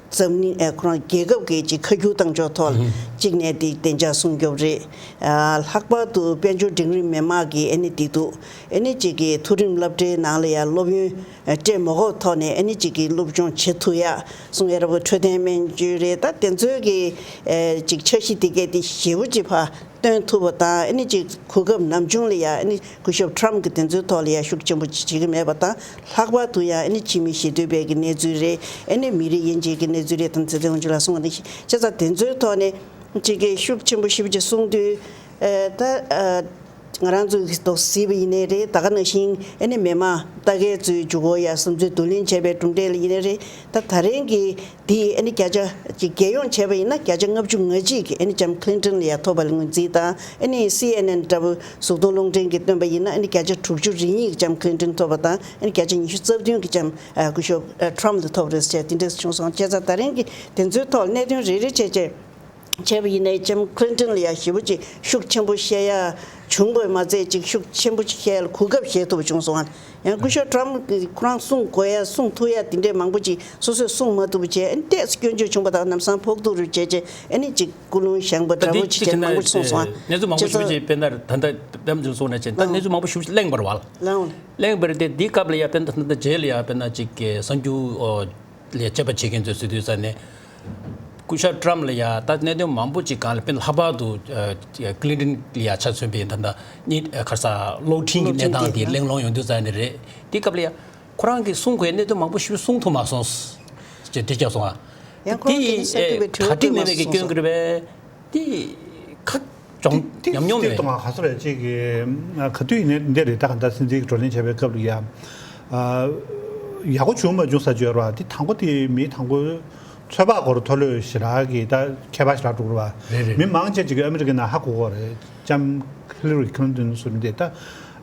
འཛམ་གླིང་ཨེ་ཁོ་རང་རྒྱལ་ཁབ་ཀྱི་ཅིག་ཁ་རྒྱུན་བཏང་ཕྱོགས་ཐོག་ལ་ཨུ་ཧུ། གཅིག་ནས་དེ་བདེ་འཇགས་སྲུང་སྐྱོབ་རེད། ཨ། ལྷག་པར་དུ་དཔལ་འབྱོར་འབྲིང་རིམ་མི་མང་གི་ཨ་ནི་བདེ་སྡུག་ཨ་ནི་ཅིག་གི་མཐོ་རིམ་སློབ་གྲྭའི་ནང་ལ་ཡ་སློབ་ཡོན་སྤྲད་མ་དགོས་ཐོག་ནས་ཨ་ནི་ཅིག་གི་སློབ་སྦྱོང་བྱེད་ཐུབ་ཡ་གསུང་ཡ་ར་བ། འཕྲོད་བསྟེན་སྨན་བཅོས་རེད། ད་དེ་ཚོའི་གི་ཨེ་ཅིག་འཆར་གཞི་དེ་གས་དེ་ཞེ་པོ་ཅིག་ཕར་སྟོན་ཐུབ་པ་དང་། ཨ་ནི་ཅིག་གོ་སྐབས་ནམ་བྱུང་ལ་ཡ་ཨ་ནི་སྐུ་ཞབས་ཊམ་གྱིས་དེ་ཚོའི་ཐོག་ལ་ཡ་ཤུགས་ཆེན་པོ་ཅིག་བྱེད་ཀྱི་མེད་པ་དང་། ལྷག་པར་དུ་ཡང་ཨ་ནི་ཕྱི་མི་ཞི་གཏོད་པའི་གི་གནས་ཚུལ་རེད། ཨ་ནི་མི་རིགས་དབྱེ་འབྱེད་ཀྱི་གནས་ཚུལ་རེད་དང་། ཚེ་བརྟན་དབང་ཕྱུག་ལགས་གསུངས་པ་ནང་བཞིན་བྱས་ཙང་། དེ་ཚོའི་ཐོག་ནས་ཅིག་གི་ཤུགས་ཆེན་པོ་ཞེ་པོ་ཅིག་གསུངས་དུས། ཨེ། ད་ཨ། ང་རང་ཚོ་གིས་ཏོག་གཟིགས་པ་ཡིན་ནའི་རེད། ད་ག་ནང་བཞིན་ཨ་ནི་མི་མང་ལྟ་མཁན་ཚོའི་མཇུག་གུ་ཡ་བསམ་ཚུལ་བསྡུ་ལེན་བྱས་པའི་གྲུབ་འབྲས་ལ་ཡིན་ནའི་རེད། ད་ད་རིང་གི་འདི་ཨ་ནི་བརྒྱ་ཆ་ཅིག་རྒྱལ་ཡོངས་བྱས་པ་ཡིན་ན་བརྒྱ་ཆ་ལྔ་བཅུ་ང་གཅིག་གིས་ཨ་ནི་ལྕམ་ཁི་ལིན་ཏོན་ལ་ཡ་ཐོབ་པ་ལ་ངོས་འཛིན་དང་། ཨ་ནི་སི་ཨེན་ཨེན་འདྲ་བོ་གཟུགས་མཐོང་རླུང་འཕྲིན་གྱིས་བཏོན་པ་ཡིན་ན་ཨ་ནི་བརྒྱ་ཆ་དྲུག་ཅུ་རེ་གཉིས་ཀྱིས་ལྕམ་ཁི་ལིན་ཏོན་ཐོབ་པ་དང་། ཨ་ནི་བརྒྱ་ཆ་ཉི་ཤུ་རྩ་བདུན་གྱིས་ལྕམ་ཨ་སྐུ་ཞབས་ཨ་ཊམ་ལ་ཐོབ་རེད་ཟེར་དེ་འདྲས་བྱུང་སོང་། བྱས་ཙང་ད་རིང་གི་དེ་ཚོའི་ཐོག་གནད་དོན་རེ་རེ་བྱས་བྱས་བྱས་པ་ཡིན་ནའི་ལྕམ་ཁི་ལིན་ཏོན་ལ་ཡ་ཞེ་པོ་ཅིག་ཤུགས་ཆེན་པོ་བཤད་ཡ་བྱུང་བས་མ་ཚད་ཅིག་ཤུགས་ཆེན་པོ་ཅིག་བཤད་ཡ་ལ་གོ་སྐབས་བཞེས་ཐུབ་པ་བྱུང་སོང་ཨ། ཡང་སྐུ་ཞབས་ཊམ་གྱིས་ཁོ་རང་གསུང་དགོས་ཡ་གསུང་ཐུབ་ཡ་དེ་འདྲས་མང་པོ་ཅིག་སོ་སོས་གསུང་མ་ཐུབ་པ་བྱས། ཨ་ནི་ཏོག་ཙམ་སྐྱོན་བརྗོད་བྱུང་བ་དང་ལམ་སང་ཕོག་ཐུག་རུ་བྱས་བྱས། ཨ་ནི་ཅིག་ཀུན་སློང་བཞེངས་པ་འདྲ་པོ་ཅིག་བྱས་མང་པོ་ཅིག་གསུངས་སོང་ཨ། གནས་ཚུལ་མང་པོ་ཞེ་པོ་ཅིག་དཔེར་ན་ད་ལྟ་ལྡེམ་ཅིག་གསུངས་ནས་བྱས། ད་གནས་ཚུལ་མང་པོ་ཞེ་པོ་ཅིག་གླེང་བ་རེད་བ། གླེང་བ་རེད་དེ། འདིའི་སྐབས་ལ་ཡ་དཔེར་ན་ད་ལྟ་རྗེས་ལ་ཡ་དཔེར་ན་ཅིག་གསར་འགྱུར་ལ་དཔྱད་པ་བྱེད་མཁན་ཚོས་ཟེར་དུས་ཙ་ནས། སྐུ་ཞབས་ཊམ་ལ་ཡ་ད་གནད་དོན་མང་པོ་ཅིག་སྒང་ལ། དཔེར་ན་ལྷག་པར་དུ་ཨ་ཀི་ལིན་ཏོན་ལ་ཡ་ཆ་མཚོན་པའི་ད་ལྟ་གཉིས་ཨ་ག་རེ་ཟ། གློག་འཕྲིན་གྱི་གནས་སྟངས་དེ་གླེང་སློང་ཡོང་དུས་ཙ་ནས་རེད། དེའི་སྐབས་ལ་ཡ་ཁོ་རང་གིས་གསུང་དགོས་གནད་དོན་མང་པོ་ཞིག་གསུང་ཐུབ་མ་སོང་ཞེས་དྲིས་བརྒྱབ་སོང་ང་། ཡང་ཁོ་རང་གིས་ནི་གསར་འགྱུར་བའི་དྲི་བ་བཀོད་མ་སོང་ཟེར། དེ་ཁ་ཅུང་ཉམས་མྱོང་མེད། དེ་དེ་གཏོང་བ་ག་ཚོད་རེད། ཅིག་གི་ག་དུས་ཡིན་ནའི་འདི་རེད། ད་ག་ད་སྲིད་འཛིན་གྱི་བགྲོ་གླེང་བྱས་པའི་སྐབས་ལ་ཡ། ཨ། ཡག་པོ་བྱུང་མ་བྱུང་ཟེར་རྒྱུ་ཡོད་རེད་བ། དེ་དང་པོ་དེ་མི་དང་པོ་ཚོད་དཔག་སྐོར་མཐོ་ལོས་ཞེ་དྲག་གི་ད་ཁྱད་པར་ཞེ་དྲག་འགྲོ་གི་རེད་བ། རེད་རེད། མི་མང་ཆེ་ཅིག་གིས་ཨ་མི་རི་ཀའི་ནང་ཧ་གོ་གི་རེད། ལྕམ་ཧི་ལ་རི་ཁི་ལིན་ཏོན་ཟེར་མཁན་དེ་ད་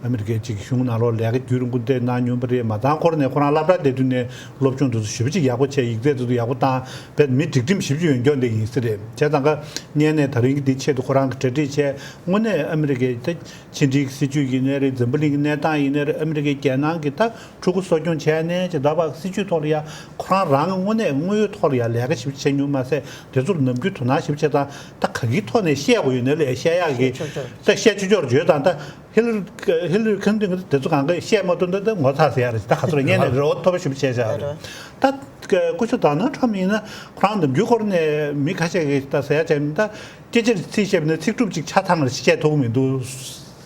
ཨ་མི་རི་ཀའི་ཅིག་གཞུང་ནང་ལོགས་ལས་ཀ་རྒྱུན་རིང་པོ་འདི་གནང་མྱོང་བ་རེད། མ་ཚང་ཁོ་རང་ནས་ཁོ་རང་སློབ་གྲྭ་བསྡད་དུས་ནས་སློབ་སྦྱོང་དེ་ཚོ་ཞེ་པོ་ཅིག་ཡག་པོ་བྱས། ཡིག་ཚད་དེ་ཚོ་ཡག་པོ་བཏང་བས། མི་སྒྲིག་ཁྲིམས་ཞེ་པོ་ཅིག་ཡོད་མཁན་དེ་ཡིན་ས་རེད། བྱས་ཙང་ཀ་སྔོན་ནས་ད་རིང་གི་འདི་ཆེད་དུ་ཁོ་རང་གིས་གྲ་སྒྲིག་བྱས། དངོས་གནས་ཨ་མི་རི་ཀའི་ད་ཕྱི་འབྲེལ་གྱི་སྲིད་བྱུས་ཡིན་ནའི་རེད། འཛམ་བུ་གླིང་གི་གནས་སྟངས་ཡིན་ནའི་རེད། ཨ་མི་རི་ཀའི་རྒྱལ་ནང་གི་ད་ཕྲུ་གུ་གསོ་སྐྱོང་བྱས་ནས་ཅིག་ད་བར་སྲིད་བྱུས་ཐོག་ལ་ཡ་ཁོ་རང་རང་གི་དངོས་གནས་དངོས་ཡོད་ཐོག་ལ་ཡ་ལས་ཀ་ཞེ་པོ་བྱས་མྱོང་མ་ཟད། དེ་ཚོར་ནམ་རྒྱུན་དོ་སྣང་ཞེ་པོ་བྱས་ཙང་། ད་ག་གི་ཐོག་ནས་བཤད་དགོས་ཡོད་ན་ལས་བཤད་ཡག་གི། བཤད་ཆོག་ཆོག་ཆོག་ད་བཤད་ཆོག་ཆོག་བརྗོད་དང་། ད་ཧི་ལ་རི་ཧི་ལ་རི་ཁི་ལིན་ཏོན་གྱིས་དེ་ཚོ་གང་ག་བཤད་མ་ཐུབ་ན་ད་ངོ་ཚ་ཟེར་ཡ་རེད། ད་ག་ཚོད་རེད། སྔོན་ནས་རེ་བ་མཐོ་པོ་ཞེ་པོ་བྱས་བཞག་རེད། ད་སྐུ་ཞབས་ཌོ་ནལ་ཊམ་ཡིན་ན་ཁོ་རང་ནམ་རྒྱུན་སྐོར་ནས་མི་ཁ་ཤས་ཀྱིས་ད་ཟེར་ཡ་བྱས་ན། ད་སྐད་ཆ་ཚིག་བཤད་པ་ན་ཚིག་གྲུབ་ཅིག་ཆ་ཚང་བཤད་ཐུབ་ཀྱི་མི་འདུག་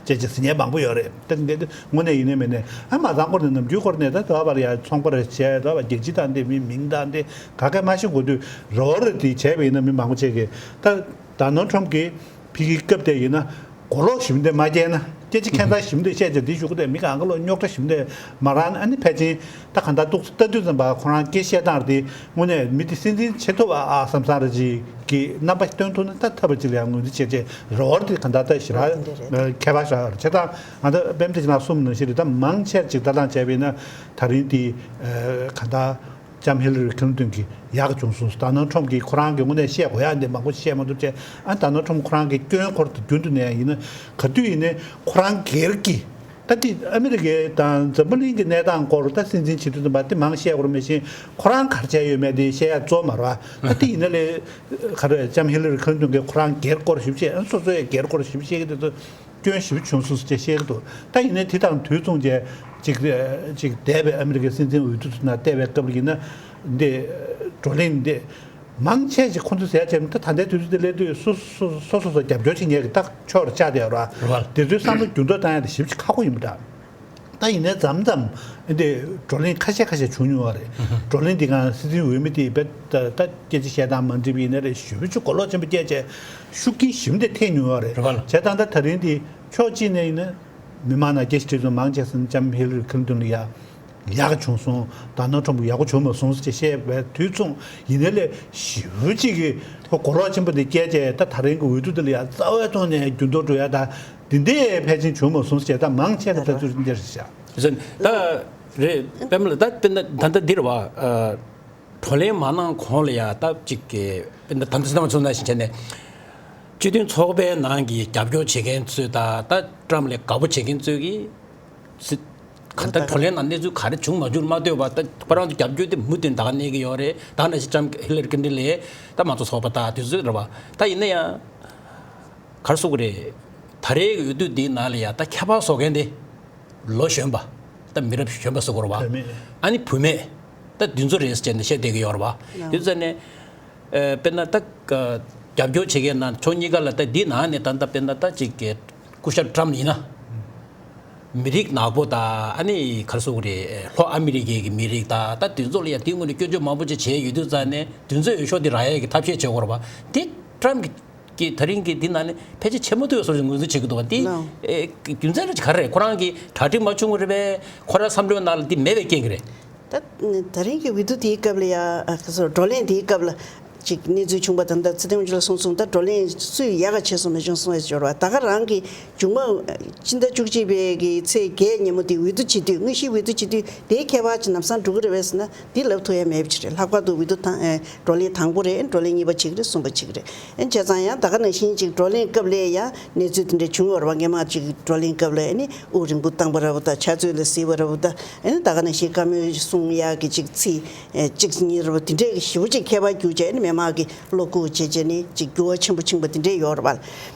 ཅེས་ཅེས་ཟེར་མཁན་མང་པོ་ཡོད་རེད། ད་འདི་དངོས་གནས་ཡིན་ནའི་མིན་ནའི། ཨ་མ་ཚང་སྐོར་ནས་ནམ་རྒྱུན་སྐོར་ནས་ད་ད་བར་ཡ་ཚོང་པ་རེ་བྱས། ད་བར་རྒྱལ་སྤྱི་དང་འདི་མི་མིང་དང་འདི་ག་གེ་མ་ཤེས་དགོས་དུས་རེ་བ་རེ་འདི་བྱས་པ་ཡིན་ན། མི་མང་པོ་ཅིག་གིས་ད་ཌོ་ནལ་ཊམ་གྱིས་ཕ་གིའི་སྐབས་དེ་ཡིན་ན་གོ་ལོག་ཞིབ་འདི་མ་བརྒྱབ་ན། སྐད་ཆ་ཁྱད་མཚར་ཞིབ་འདི་བཤད་ཅེས་འདི་ཞུ་གི་དེ་མི་གང་ག་ལོ་རྙོག་དྲ་ཞིབ་འདི་མ་རག་ན། ཨ་ནི་ཕལ་ཆེར་ད་གང་ལྟར་ཏོག་ཙམ་ལྟ་དུས་ཙམ་པ་ཁོ་རང་སྐད་བཤད་སྟངས་དེ་དངོས་གནས་མི་དེ་སྲིད་འཛིན་བྱེད་ཐུབ་ཨ་ཨ་བསམ་བསམ་རེ་ཅིག་གི་རྣམ་པ་སྟོན་ཐུབ་ན། ད་ཐབས་ཅིག་ལ་ཡང་ངོས་འཛིན་བྱེད་ཅེས་རེ་བ་དེ་གང་ལྟར་ད་ཞེ་དྲག་ཁྱད་པར་ཞིག་རེད། བྱས་ཙང་ང་ཚོ་དཔལ་འབྱོར་ཅིག་ལ་གསུམ་ནང་བཞིན་རེད། ད་མང་ཆེར་ཅིག་ལྟ་སྟངས་བྱས་པ་ཡིན་ན་ད་རིང་དེ་གང་ལྟར་ལྕམ་ཧི་ལ་རི་ཁི་ལིན་ཏོན་གྱིས་ཡག་བྱུང་སོང་། ཌོ་ནལ་ཊམ་གྱིས་ཁོ་རང་གིས་དངོས་གནས་བཤད་དགོས་ཡག་འདི་མང་པོ་བཤད་མ་ཐུབ་བྱས། ཨ་ཌོ་ནལ་ཊམ་ཁོ་རང་གི་སྐྱོན་སྐོར་དུ་རྒྱུན་དུ་ནས་ཡིན་ན་ག་དུས་ཡིན་ནའི་ཁོ་རང་སྒེར་གྱི། ད་དེ་ཨ་མི་རི་ཀའི་དང་འཛམ་བུ་གླིང་གི་གནས་སྟངས་སྐོར་ད་སྲིད་འཛིན་བྱེད་དུས་ཙམ་པ་དེ་མང་བཤད་དགོས་རེད། མ་གཞི་ཁོ་རང་ག་རེ་བྱས་ཡོད་མེད་དེ་བཤད་ཡག་གཙོ་བོ་མ་རེད་བ། ད་དེ་ཡིན་ན་ལས་ག་རེ་ལྕམ་ཧི་ལ་རི་ཁི་ལིན་ཏོན་གྱིས་ཁོ་རང་སྒེར་སྐོར་ཞིབ་བཤད། ཨ་སོ་སོའི་སྒེར་སྐོར་ཞིབ་བཤད་ཀྱི་དེ་ཚོ་སྐྱོན་ཞིབ་བྱུང་སོང་ཟེར་བཤད་ཀྱི་འདུག་ད་ཡིན་ནའི་དེ་དང་དུས་མཚུངས་བྱས་ཅིག་ཅིག་འདས་པའི་ཨ་མི་རི་ཀའི་སྲིད་འཛིན་འོས་བསྡུ་དེ་ཚོ་ནང་བལྟས་པའི་སྐབས་ལ་ཡིན་ན་འདི་བགྲོ་གླེང་འདི། མང་ཆེ་ཞིག་ཁོང་ཚོས་ཟེར་ཡ་བྱས་ན། ད་ད་ལྟའི་དུས་ཚོད་འདི་སླེབས་དུས་སོ་སོ་སོ་སོ་སོ་རྒྱབ་སྐྱོར་བྱེད་མཁན་གྱི་ད་ཕྱོགས་རེ་ཆགས་བསྡད་ཡོད་རེད་བ། རེད་བ། དེ་ཚོའི་བསམ་བློ་འགྱུར་ལྡོག་བཏང་ཡ་དེ་ཞེ་པོ་ཅིག་ཁག་པོ་ཡིན་པ་འདྲ། ད་ཡིན་ནའི་མཚམས་མཚམས་འདི་བགྲོ་གླེང་ཁ་ཤས་ཁ་ཤས་བྱུང་མྱོང་བ་རེད། ཧུ་ཧུ། བགྲོ་གླེང་འདི་སྒང་སྲིད་འཛིན་འོས་མི་དེ་རྦད་ད་ད་སྐད་ཆ་བཤད་སྟངས་མ་འགྲིག་པ་ཡིན་ན་རེད། ཞེ་པོ་ཅིག་གོ་ལོག་ཆེན་པོ་སྐྱེས་བྱས་ཤུགས་རྐྱེན་ཞེ་པོ་འདི་ཐེབས་མྱོང་བ་རེད། རེད་བ། བྱས་ཙང་ད་ད་རིང་འདི་ཕྱོགས་གཅིག་ནས་ཡིན་ན་མི་མང་ནང་སྐད་ཆ་དྲིས་ཙང་མང་ཆེ་ས་ནས་ལྕམ་ཧི་ལ་རི་ཁི་ལིན་ཏོན་ལ་ཡ། ཡག་བྱུང་སོང་། ད་ནང་ཁྲོམ་གྱི་ཡག་པོ་བྱུང་མ་སོང་ཟེར་ཅེས་བཤད་པའི་དུས་མཚུངས་ཡིན་ནའི་ལས་ཞེ་པོ་ཅིག་གི་ཁོ་གོ་ལོག་ཆེན་པོ་འདི་བསྐྱལ་བྱས། ད་ད་རིང་གི་འོས་བསྡུ་འདི་ལ་ཡ་རྩ་བའི་ཐོག་ནས་འགྱུར་ལྡོག་འགྲོ་ཡ་ད་འདི་འདྲའི་ཕལ་ཆེར་བྱུང་མ་སོང་ཟེར་བྱས། ད་མང་ཆེ་གི་ལྟ་ཚུལ་འདི་རེད་ཤག་ད་རེད། པད་མ་ལགས། ད་དཔེར་ན་ད་ལྟ་འདིར་བ། བགྲོ་གླེང་མ་གནང་གོང་ལ་ཡ་ད་ཅིག་གི་དཔེར་ན་ད་ལྟ་སེམས་ཚོར་ནང་བཞིན་བྱས་ནས། སྤྱི་མཐུན་ཚོགས་པའི་ནང་གི་རྒྱབ་སྐྱོར་བྱེད་མཁན་ཚོས་ད་ད་ཊམ་ལ་དགའ་པོ་བྱེད་མཁན་ཚོས་ཀྱིས་སྲིད་ག་ད་བགྲོ་གླེང་ནང་གནས་ཚུལ་ག་རེ་བྱུང་མ་བྱུང་མ་ལྟོས་པར། ད་ཁོ་རང་ཚོ་རྒྱབ་སྐྱོར་དེ་མུ་མཐུད་ད་ག་གནས་ཀྱི་ཡོད་རེད། ད་ནང་བཞིན་ཊམ་ཧི་ལ་རི་ཀིན་ཊོན་ལ་ད་མང་གཙོ་ཚོགས་པ་ད་དུས་ཚོད་རེད་བ། ད་ཡིན་ན་ཡང་ག་རེ་ཟེར་དགོས་རེད། ད་རེས་ཀྱི་འོས་བསྡུ་འདིའི་ནང་ལ་ཡ་ད་ཁྱད་པར་བཟོ་མཁན་དེ། ལོ་གཞོན་པ། ད་མི་རབས་གཞོན་པ་ཟེར་དགོས་རེད་བ། བུད་མེད། ཨ་ནི་བུད་མེད། ད་འདི་ཚོ་རེད་ཟེར་ནས་བཤད་བསྡད་ཀྱི་ཡོད་རེད་བ། ལགས། དེ་ཚོ་ནས། ཨ། དཔེར་ན་ད་ག་རྒྱབ་སྐྱོར་བྱེད་མཁན་ནང་ཕྱོགས་གཉིས་ཀ་ལ་ད་འདི་ནང་ནས་ད་ད་དཔེར་ན་ད་ཅིག་གི་སྐུ་ཞབས་ཊམ་ཡིན་ན། མི་རིགས་ནག་པོ་དང་། ཨ་ནི་ག་རེ་ཟེར་དགོས་རེད། ལྷོ་ཨ་མི་རི་ཀའི་གི་མི་རིགས་དང་། ད་དེ་ཚོ་ལ་ཡ་དེའི་ངོས་ནས་སྐྱོན་བརྗོད་མང་པོ་ཅིག་བྱས་ཡོད་དུས་ཙང་ནས། དེ་ཚོའི་འོས་ཤོག་དེ་རག་ཡས་ཀྱི་ཐབས་ཤེས་བྱེད་དགོས་རེད་བ། དེ་ཊམ་གི་གི་ད་རིང་གི་འདི་ནང་ནས་ཕལ་ཆེར་བྱེད་མ་ཐུབ་པའི་བཟོ་ཞིག་ངོས་འཛིན་བྱེད་ཀྱི་འདུག་བ། འདི། ལགས། ཨེ། རྒྱུ་མཚན་རེ་ག་རེ་རེད། ཁོ་རང་གི་གྲ་སྒྲིག་མ་བྱུང་བ་རེད་པས། ཁོ་རང་བསམ་བློའི་ནང་ལ་འདི་མེད་པའི་རྐྱེན་གྱིས་རེད། ད་ད་རིང་གི་འོས་བསྡུ་དེའི་སྐབས་ལ་ཡ། ཨ། ག་ཚོད་བགྲོ་གླེང་དེའི་སྐབས་ལ་ཅིག་གནས་ཚུལ་བྱུང་བ་དང་། ད་ཚེ་བརྟན་དབང་ཕྱུག་ལགས་གསུངས་སོང་། ད་བགྲོ་གླེང་སུས་ཡག་ག་བྱས་སོང་མ་བྱུང་སོང་ཟེར་བ། ད་ག་རང་གི་མཇུག་མ་སྤྱི་ཟླ་བཅུ་གཅིག་པའི་གི་ཚེས་བརྒྱད་ཉིན་མོ་དེ་འོས་བསྡུ་བྱེད་དུས། དངོས་གཞིའི་འོས་བསྡུ་བྱེད་དུས་དེའི་ཁྱད་པར་ཅིག་ལམ་སང་འགྲོ་གི་རེད་པས་ཟེར་ན། འདི་ལབ་ཐུབ་ཡ་མེད་པ་ཅིག་རེད། ལྷག་པར་དུ་འོས་བསྡུ་དང་། ཨེ། བགྲོ་གླེང་དང་པོ་རེད། བགྲོ་གླེང་གཉིས་པ་བྱེད་ཀྱི་རེད། གསུམ་པ་བྱེད་ཀྱི་རེད། ཨེ། བྱས་ཙང་ཡང་ད་ག་ནང་བཞིན་ཅིག་བགྲོ་གླེང་སྐབས་ལ་ཡང་གནས་ཚུལ་དེ་འདྲ་བྱུང་ཡོད་རེད་བ། སྔོན་མ་ཅིག་བགྲོ་གླེང་སྐབས་ལ་ཨ་ནི་དབུགས་རིང་པོ་བཏང་པ་འདྲ་པོ་དང་། ཕྱག་ཚོད་ལ་གཟིགས་པ་འདྲ་པོ་དང་། ཨ་ནི་ད་ག་ནང་བཞིན་བཀའ་མོལ་གསུང་ཡག་གི་ཅིག་ཚིག་ཨེ། གཅིག་གཉིས་འདྲ་པོ་དེ་འདྲའི་ཞེ་པོ་ཅིག་ཁྱད་པར་གྱུར་བྱས། ཨ་ནི་མི་མང་གིས་བློ་ཁུག་བྱས་བྱས་ནས་ཅིག་འགྱུར་བ་ཆེན་པོ་ཕྱིན་པ་དེ་འདྲ་ཡོད་རེད་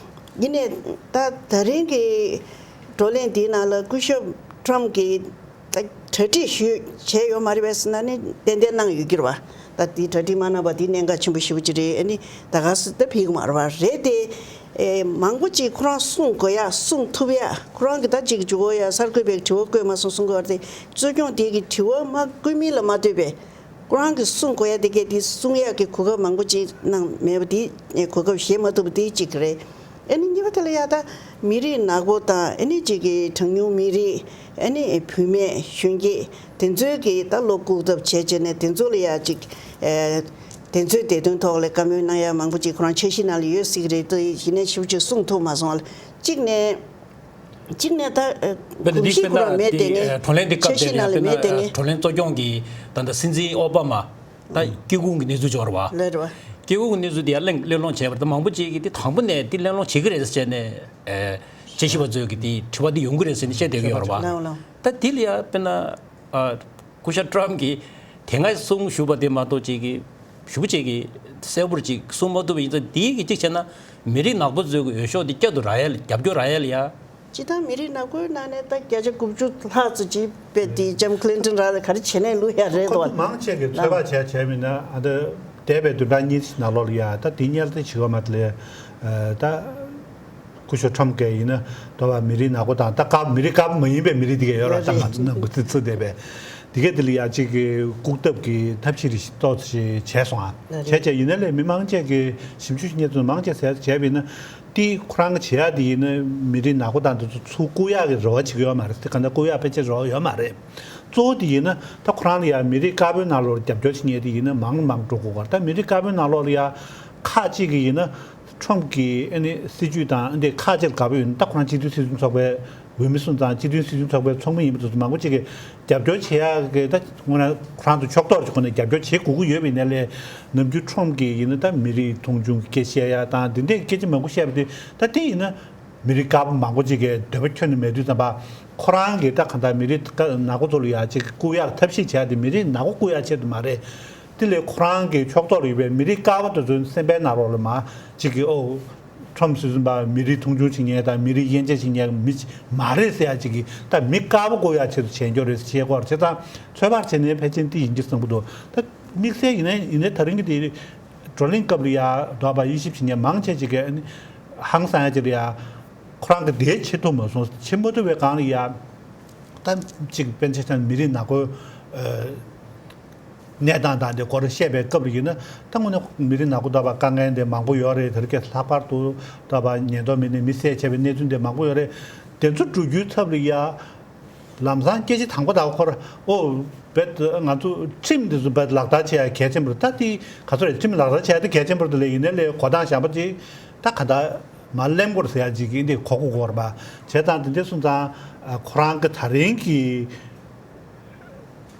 བ། ཡིན་ནའི་ད་ད་རིང་གི་བགྲོ་གླེང་དེའི་ནང་ལ་སྐུ་ཞབས་ཊམ་གྱིས་ད་གྲ་སྒྲིག་ཞུས་བྱས་ཡོད་མ་རེད་པས་ཟེར་ན་ནི། ཏན་ཏན་གནང་ཡོད་ཀྱི་རེད་བ། ད་དེ་གྲ་སྒྲིག་མ་གནང་བ་དེ་གནད་འགག་ཆེན་པོ་ཞེ་པོ་ཅིག་རེད། ཨ་ནི་ད་ག་སེ་ད་ཕེབས་ཀྱི་མ་རེད་བ། རེད་དེ། ཨེ། མང་པོ་ཅིག་ཁོ་རང་གསུང་དགོས་ཡ། གསུང་ཐུབ་ཡ། ཁོ་རང་གིས་ད་ཅིག་འཇུག་གོ་ཡ། གསར་འགོད་པའི་དྲི་བ་བཀོད་མ་སོང་གསུང་གི་ཡོད་རེད་དེ། གཙོ་སྐྱོང་དེ་གི་དྲི་བ་མ་བཀོད་མིན་ལ་མ་ལྟོས་པའི། ཁོ་རང་གིས་གསུང་དགོས་ཡ་དེ་གས་དེ་གསུང་ཡ་གི་གོ་སྐབས་མང་པོ་ཅིག་གནང་མེད་པ་དེ། ཨེ། གོ་སྐབས་བཞེས་མ་ཐུབ་པ་དེ་གཅིག་རེད། ཨ་ནི་གཉིས་པ་དེ་ལ་ཡ་ད་མི་རིགས་ནག་པོ་དང་། ཨ་ནི་ཅིག་གི་གྲངས་ཉུང་མི་རིགས། ཨ་ནི་བུད་མེད་གཞོན་སྐྱེས་དེ་ཚོའི་གི་ད་བློ་བཀུག་ཐབས་བྱས་བྱས་ནས། དེ་ཚོ་ལ་ཡ་ཅིག་ཨེ། དེ་ཚོའི་བདེ་དོན་ཐོག་ལ་བཀའ་མོལ་གནང་ཡ་མང་པོ་ཅིག་ཁོ་རང་འཆར་གཞི་ནང་ལ་ཡོད་སྲིད་ཀྱི་རེད་དེ། ཡིན་ནའི་ཞེ་པོ་ཅིག་གསུང་ཐུབ་མ་སོང་བ་ལ། གཅིག་ནས། གཅིག་ནས་ད་ཨ་དཔེར་ན་གོམས་འདི། གཤིས་དཔེར་ཁོ་རང་ན་མེད། དེ་དེ་ནས་བགྲོ་གླེང་འདི་འཆར་སྐབས་དེ་གཞི་ནང་ལ་ནས། དཔེར་མེད། དེ་ན་ནས་བགྲོ་གླེང་གཙོ་སྐྱོང་གི་ད་ལྟ་སྲིད་འཛིན་ཨོ་བྷ་མ་ད་སྐྱེ་ཁུངས་ཀྱི་གནས་ཚུལ་ཅིག་ཡོད་རེད་བ། ལགས་རེད་བ། སྐྱེ་ཁུངས་ཀྱི་གནས་ཚུལ་དེ་ཡང་གླེང་གླེང་སློང་བྱས་པ་རེད། ད་མང་པོ་ཅིག་གིས་དེ་དང་པོ་ནས་དེ་གླེང་སློང་བྱེད་ཀྱི་རེད་ཟེར་བྱས་ནས། ཨེ། དཔྱད་ཞིབ་པ་ཚོས་ཀྱིས་དེ་དྲི་བ་དེ་ཡོང་གི་རེད་ཟེར་ནས་བཤད་བསྡད་ཀྱི་ཡོད་རེད་བ། ལགས་ལགས། ད་དེ་ལ་ཡང་དཔེར་ན། ཨ། སྐུ་ཞབས་ཊམ་གྱིས་དེ་སྔ་གསུང་བཞུགས་པ་དེ་མ་གཏོགས་ཅིག་གི་ཞུ་བ་ཅིག་གིས་གསལ་པོར་ཅིག་གསུང་མ་ཐུབ་པ་ཡིན་ཙང་། དེའི་གི་གཅིག་བྱས་ན་མི་རིགས་ནག་པོ་ཚོའི་གི་འོས་ཤོག་དེ་བསྐྱར་དུ་རག་ཡ་ལ། རྒྱབ་སྐྱོར་རག་ཡ་ལ་ཡ། སྤྱིར་བཏང་མི་རིགས་ནག་པོའི་ནང་ནས་ད་བརྒྱ་ཆ་དགུ་བཅུ་ལྷག་ཙམ་ཅིག་དཔེ་དེ་ལྕམ་ཀི་ལིན་ཊོན་རང་ལ་ག་རེ་བྱས་ནས་བླུག་ཡ་རེད་ཁོ་དོ། ཚོ་མང་ཆེ་གིས་ཚོད་དཔག་བྱས་བྱས་མིན་ན། ཨ། ད་འདས་པའི་བདུན་ཕྲག་གཉིས་ནང་ལོགས་ལ་ཡ་ད་དེ་གཉེར་དེ་བྱེད་དགོས་མ་རེད་ལ། ཨ། ད། སྐུ་ཞབས་ཊམ་གྱིས་ཡིན་ན་དོ་བ་མི་རིགས་ནག་པོ་དང་། ད་དཀར། མི་རིགས་དཀར་པོ་མ་ཡིན་པའི་མི་རིགས་དེ་གས་ཡོད་ར། ད་ང་ཚོ་ནང་ཁུལ་དུ་ཚུད་བསྡད་པའི་དེ་གས་དེ་ལ་ཡ་ཅིག་གི་བཀུག་ཐབས་ཀྱི་ཐབས་ཤེས་རེ་ཞིག་ཏོག་ཙམ་བྱས་སོང་ཨ། བྱས་བྱས་ཡིན་ན་ལས་མི་མང་ཆེ་གིས་ཞིབ་འཇུག་བྱེད་མཁན་ཚོ་མང་ཆེ་ཟེར་བྱས་པ་ཡིན་ན། དེ་ཁོ་རང་གིས་བྱེད་ཡ་དེ་ཡིན་ན་མི་རིགས་ནག་པོ་དང་དེ་ཚོ་ཚུར་བཀུག་ཡག་གི་རེ་བ་བྱེད་ཀྱི་ཡོད་མ་རེད། དེ་ག་འདྲ་བཀུག་ཡག་ཕལ་ཆེར་རེ་བ་ཡོད་མ་རེད། གཙོ་བོ་དེ་ཡིན་ན་ད་ཁོ་རང་ལ་ཡ་མི་རིགས་དཀར་པོའི་ནང་ལོགས་རྒྱབ་སྐྱོར་བྱེད་མཁན་དེ་ཡིན་ན་མང་མང་འགྲོ་དགོས་ག་རེད། ད་མི་རིགས་དཀར་པོའི་ནང་ལོགས་ལ་ཡ་ཁག་ཅིག་གིས་ཡིན་ན། ཊམ་གྱི་ཨ་ནི་སྲིད་ཇུས་དང་འདི་ཁག་ཅིག་དགའ་པོ་ཡོད་ན། ད་ཁོ་རང་སྤྱི་མཐུན་སྲིད་དོན་ཚོགས་པའི་འོས་མི་གསུམ་དང་། སྤྱི་མཐུན་སྲིད་དོན་ཚོགས་པའི་ཚོགས་མི་ཡིན་པ་དེ་ཚོ་མང་པོ་ཅིག་གིས་རྒྱབ་སྐྱོར་བྱེད་ཡག་གི། ད་དངོས་གནས་ཁོ་རང་ཚོ་ཕྱོགས་གཏོགས་ཀྱི་སྒོ་ནས་རྒྱབ་སྐྱོར་བྱེད་དགོས་ཀྱི་ཡོད་པའི་ནང་ལས། ནམ་རྒྱུན་ཊམ་གྱིས་ཡིན་ན་ད་མི་རིགས་མཐོང་ཆུང་གི་སྐད་བཤད་ཡག་དང་འདི་འདྲའི་སྐད་ཆ་མང་པོ་བཤད་པ་དེ། ད་དེ་ཡིན་ན་མི་རིགས་དཀར་པོ་མང་པོ་ཅིག་གིས་འདོད་པ་ཁྱོན་ནས་མེད་དུས་ཙམ་པ། ཁོ་རང་གིས་ད་གང་ལྟར་མི་རིགས་དཀར་ནག་པོ་ཚོ་ལ་ཡ་ཅིག་བཀུག་ཡག་ཐབས་ཤེས་བྱེད་ཡག་དེ་མི་རིགས་ནག་པོ་བཀུག་ཡག་ཆེད་དུ་མ་རེད། དེ་ལས་ཁོ་རང་གི་ཕྱོགས་གཏོགས་ལ་ཡོད་པའི་མི་རིགས་དཀར་པོ་དེ་ཚོའི་སེམས་པའི་ནང་ལོགས་ལ་མར་ཅིག་གིས། ཨོ། ཊམ་ཟེར་བཞིན་པ་མི་རིགས་མཐོང་ཆུང་བྱེད་མཁན་དང་མི་རིགས་དབྱེ་འབྱེད་བྱེད་མཁན་མི་མ་རེད་ཟེར་ཡག་ཅིག་གིས། ད་མི་དཀར་པོ་བཀུག་ཡག་ཆེད་དུ་བྱེད་རྒྱུ་རེད་ཟེར་བཤད་ཀྱི་ཡོད་རེད། བྱས་ཙང་ཚོད་དཔག་བྱས་ནས་ཕལ་ཆེར་དེ་ཡིན་གྱི་བསམ་གྱི་འདུག་ད་དམིགས་བསལ་ཡིན་ནའི་ཡིན་ནའི་ད་རིང་གི་དེ་བགྲོ་གླེང་སྐབས་ལ་ཡ་དོ་བ་དབྱེ་ཞིབ་བྱེད་མཁན་མང་ཆེ་ཅིག་གིས། ཨ་ནི་ཧང་སང་ཡག་ཅིག་ལ་ཡ་ཁོ་རང་གིས་དེ་བྱེད་ཐུབ་མ་སོང་། བྱེད་མ་ཐུབ་པའི་སྒང་ལ་ཡ། ད་ཅིག་དཔེར་ན་ཆ་བཞག་ན་མི་རིགས་ནག་པོའི་ཨ་གནས་སྟངས་དང་དེ་སྐོར་བཤད་པའི་སྐབས་ལ་ཡིན་ན། ད་དངོས་གནས་མི་རིགས་ནག་པོ་དོ་བ་དཀའ་ངལ་དེ་མང་པོ་ཡོད་རེད། དེ་རིང་ལྷག་པར་དུ་དོ་བ་ཉེན་རྟོག་མི་སྣས་མི་བསད་བྱས་པའི་གནས་ཚུལ་དེ་མང་པོ་ཡོད་རེད། དེ་ཚོ་འགྲོ་རྒྱུའི་ཚབ་ལ་ཡ། ལམ་སང་སྐད་ཆ་དང་པོ་དང་ཁོ་ར་ཨོ་བེད་ང་ཚོ་ཁྲིམས་འདི་ཚོ་བེད་ལག་བསྟར་བྱེད་ཡ་གལ་ཆེན་པོ་རེད། ད་དེ་ག་ཚོད་རེད། ཁྲིམས་ལག་བསྟར་བྱེད་ཡ་དེ་གལ་ཆེན་པོ་རེད། དེ་ལས་ཡིན་ནའི་ལས་གོ་སྟངས་གཞན་པ་ཅིག་ད་ག་ད་མ་གླེང་དགོས་ཟེར་ཡ་ཅིག་གི་འདི་གོ་གོ་གོ་ར་བ་བྱས་ཙང་། དེ་འདྲ་སོང་ཙང་ཁོ་རང་གི་ད་རིང་གི་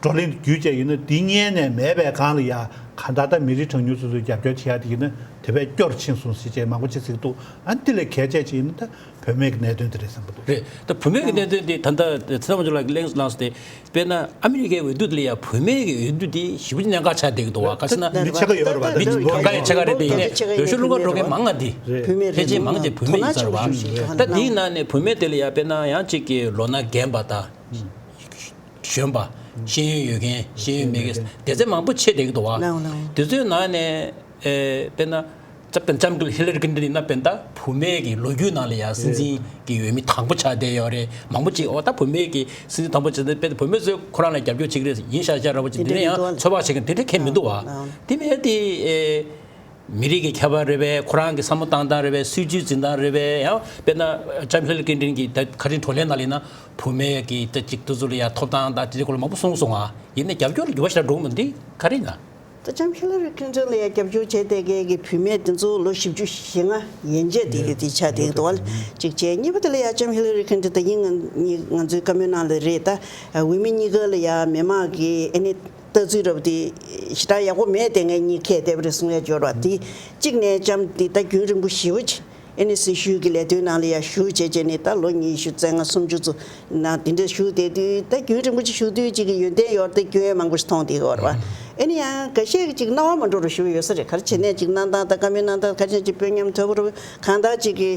བགྲོ་གླེང་བརྒྱུད་བྱས་ཡིན་ན་འདི་སྔོན་ནས་མེད་པའི་སྒང་ལ་ཡ་ག་ད་ད་མི་རིགས་གྲངས་ཉུང་སོ་སོའི་རྒྱབ་སྐྱོར་བྱེད་ཡ་དེ་ཡིན་ན་དེ་བས་སྐྱོ་རུ་ཕྱིན་སོང་ཟེར་བྱས་མང་པོ་ཅིག་ཟེར་གི་འདུག་ཨ་འདི་ལས་གལ་ཆེ་ཅིག་ཡིན་ན་ད། བུད་མེད་ཀྱི་གནད་དོན་དེ་རེད་བསམ་གྱི་འདུག་རེད། ད་བུད་མེད་ཀྱི་གནད་དོན་དེ་ད་ལྟ་ཚེ་རིང་དབང་ཕྱུག་ལགས་ཀྱིས་གླེང་གནང་སོང་སྟེ། དཔེར་ན་ཨ་མི་རི་ཀའི་འོས་བསྡུ་དེ་ལ་ཡང་བུད་མེད་ཀྱི་འོས་བསྡུ་དེ་ཞེ་པོ་ཅིག་གནད་འགག་ཆགས་བསྡད་ཀྱི་འདུག་བ། ག་ཟེར་ན་མི་ཕྱེད་ཀ་ཡོད་རེད་བ། མི་གང་ག་ཡང་ཕྱེད་ཀ་རེད། དེ་ཡིན་ནའི་འོས་ཤོག་བླུག་མཁན་འགྲོ་མཁན་མང་ང་དེ། ཕལ་ཆེར་མང་ཆེ་བུད་མེད་ཡིན་ས་རེད་བ། ད་དེའི་ནང་ནས་བུད་མེད་དེ་ལ་ཡང་དཔེར་ན་ཡང་གཅིག་གི་ལོ་ན་རྒན་པ་དང་། གཞོན་པ། ཤེས་ཡོན་ཡོད་མཁན་ཤེས་ཡོན་མེད་མཁན་སྡེ་ཚན་མང་པོ་ཕྱེ་བསྡད་ཀྱི་འདུག་བ། དེ་ཚོའི་ནང་ནས། ཨེ། དཔེར་ན། ལྕམ་ལྕམ་ཧི་ལ་རི་ཀླིན་ཏོན་ཡིན་ན་དཔེར་ན་ད་བུད་མེད་ཀྱི་ལོ་རྒྱུས་ནང་ལ་ཡང་སྲིད་འཛིན་གྱི་འོས་མི་དང་པོ་ཆགས་བསྡད་ཡོད་རེད། མང་པོ་ཅིག་ཨོ་ད་བུད་མེད་ཀྱི་སྲིད་འཛིན་དང་པོ་ཆགས་ཏེ་དཔེར་ན་བུད་མེད་ཚོས་ཁོ་རང་ལ་རྒྱབ་སྐྱོར་བྱེད་ཀྱི་རེད་ཡིན་ཤག་ཤག་ར་བ་ཅིག་དེ་འདྲ་ཡང་ཚོད་དཔག་བྱེད་མཁན་དེ་འདྲ་གང་ཡང་མི་འདུག་བ། དེ་མིན་དེ་ཨེ། མི་རིགས་ཀྱི་ཁྱད་པར་རེད་པས། ཁོ་རང་གི་བསམ་བློ་བཏང་སྟངས་རེད་པས། སྲིད་ཇུས་འཛིན་སྟངས་རེད་པས། ཡང་དཔེར་ན་ལྕམ་ཧི་ལ་རི་ཀླིན་ཏོན་གྱིས་ད་ག་རེ་བགྲོ་གླེང་ནང་ལ་ཡིན་ན་བུད་མེད་ཀྱི་ད་ཅིག་དེ་ཚོ་ལ་ཡང་ཐོབ་ཐང་དང་དེ་འདྲའི་སྐོར་ལ་མང་པོ་གསུངས་སོང་ང་། ཡིན་ནའི་རྒྱབ་སྐྱོར་ལ་འགྱུར་བ་ཞིག་འགྲོ་གི་མི་འདུག་ག་རེ་ཡིན་ན། ད་ལྕམ་ཧི་ལ་རི་ཀླིན་ཏོན་ལ་ཡང་རྒྱབ་སྐྱོར་བྱས་བསྡད་མཁན་གྱི་བུད་མེད་དེ་ཚོ་ལོ་བཞི་བཅུ་ཞེ་ལྔ་ཡན་ཆད་དེ་དེ་ཆགས་བསྡད་འདུག་བ། གཅིག་བྱས། གཉིས་པ་དེ་ལ་ཡང་ལྕམ་ཧི་ལ་རི་ཀླིན་ཏོན་ད་ཡིན་ང་ང་ཚོའི་བཀའ་མོལ་ནང་ལ་རེད། ད་འོས་མི་གཉིས་ཀ་ལ་ཡང་མི་མང་གི་ཨ་ནི་ལྟ་ཚུལ་རབ་དེ་ཞེ་དྲག་ཡག་པོ་མེད་དེ་ངས་གཉིས་ཁས་བསྡད་པ་རེད་གསུང་ཡ་འབྱོར་བ་དེ། གཅིག་ནས་ལྕམ་དེ་ད་རྒྱུན་རིང་པོ་ཞེ་པོ་ཅིག་ཨ་ནི་སྲི་ཞུ་གི་ལས་དོན་ནང་ལ་ཡང་ཞུགས་བྱས་བྱས་ནས་ད་ལོ་ཉི་ཤུ་རྩ་ལྔ་སུམ་ཅུ་ཚོ་ནང་དེ་འདྲ་ཞུགས་བསྡད་དུས། ད་རྒྱུན་རིང་པོ་ཅིག་ཞུགས་དུས་གཅིག་གི་ཡོན་ཏན་ཡོད་དེ་སྐྱོན་མང་པོ་ཞིག་མཐོང་བསྡད་ཡོད་རེད་བ། ཨ་ནི་ཡང་འགའ་ཤས་ཀྱིས་ཅིག་སྣང་བ་མ་འགྲོ་རུ་ཞུ་ཡོད་ས་རེད། ག་རེ་བྱས་ནས་ཅིག་གནང་སྟངས་དང་བཀའ་མོལ་གནང་སྟངས་ག་རེ་བྱས་ནས་ཅིག་དཔོན་ཉམས་དོད་པོ་རུ་གང་ལྟར་ཅིག་གི་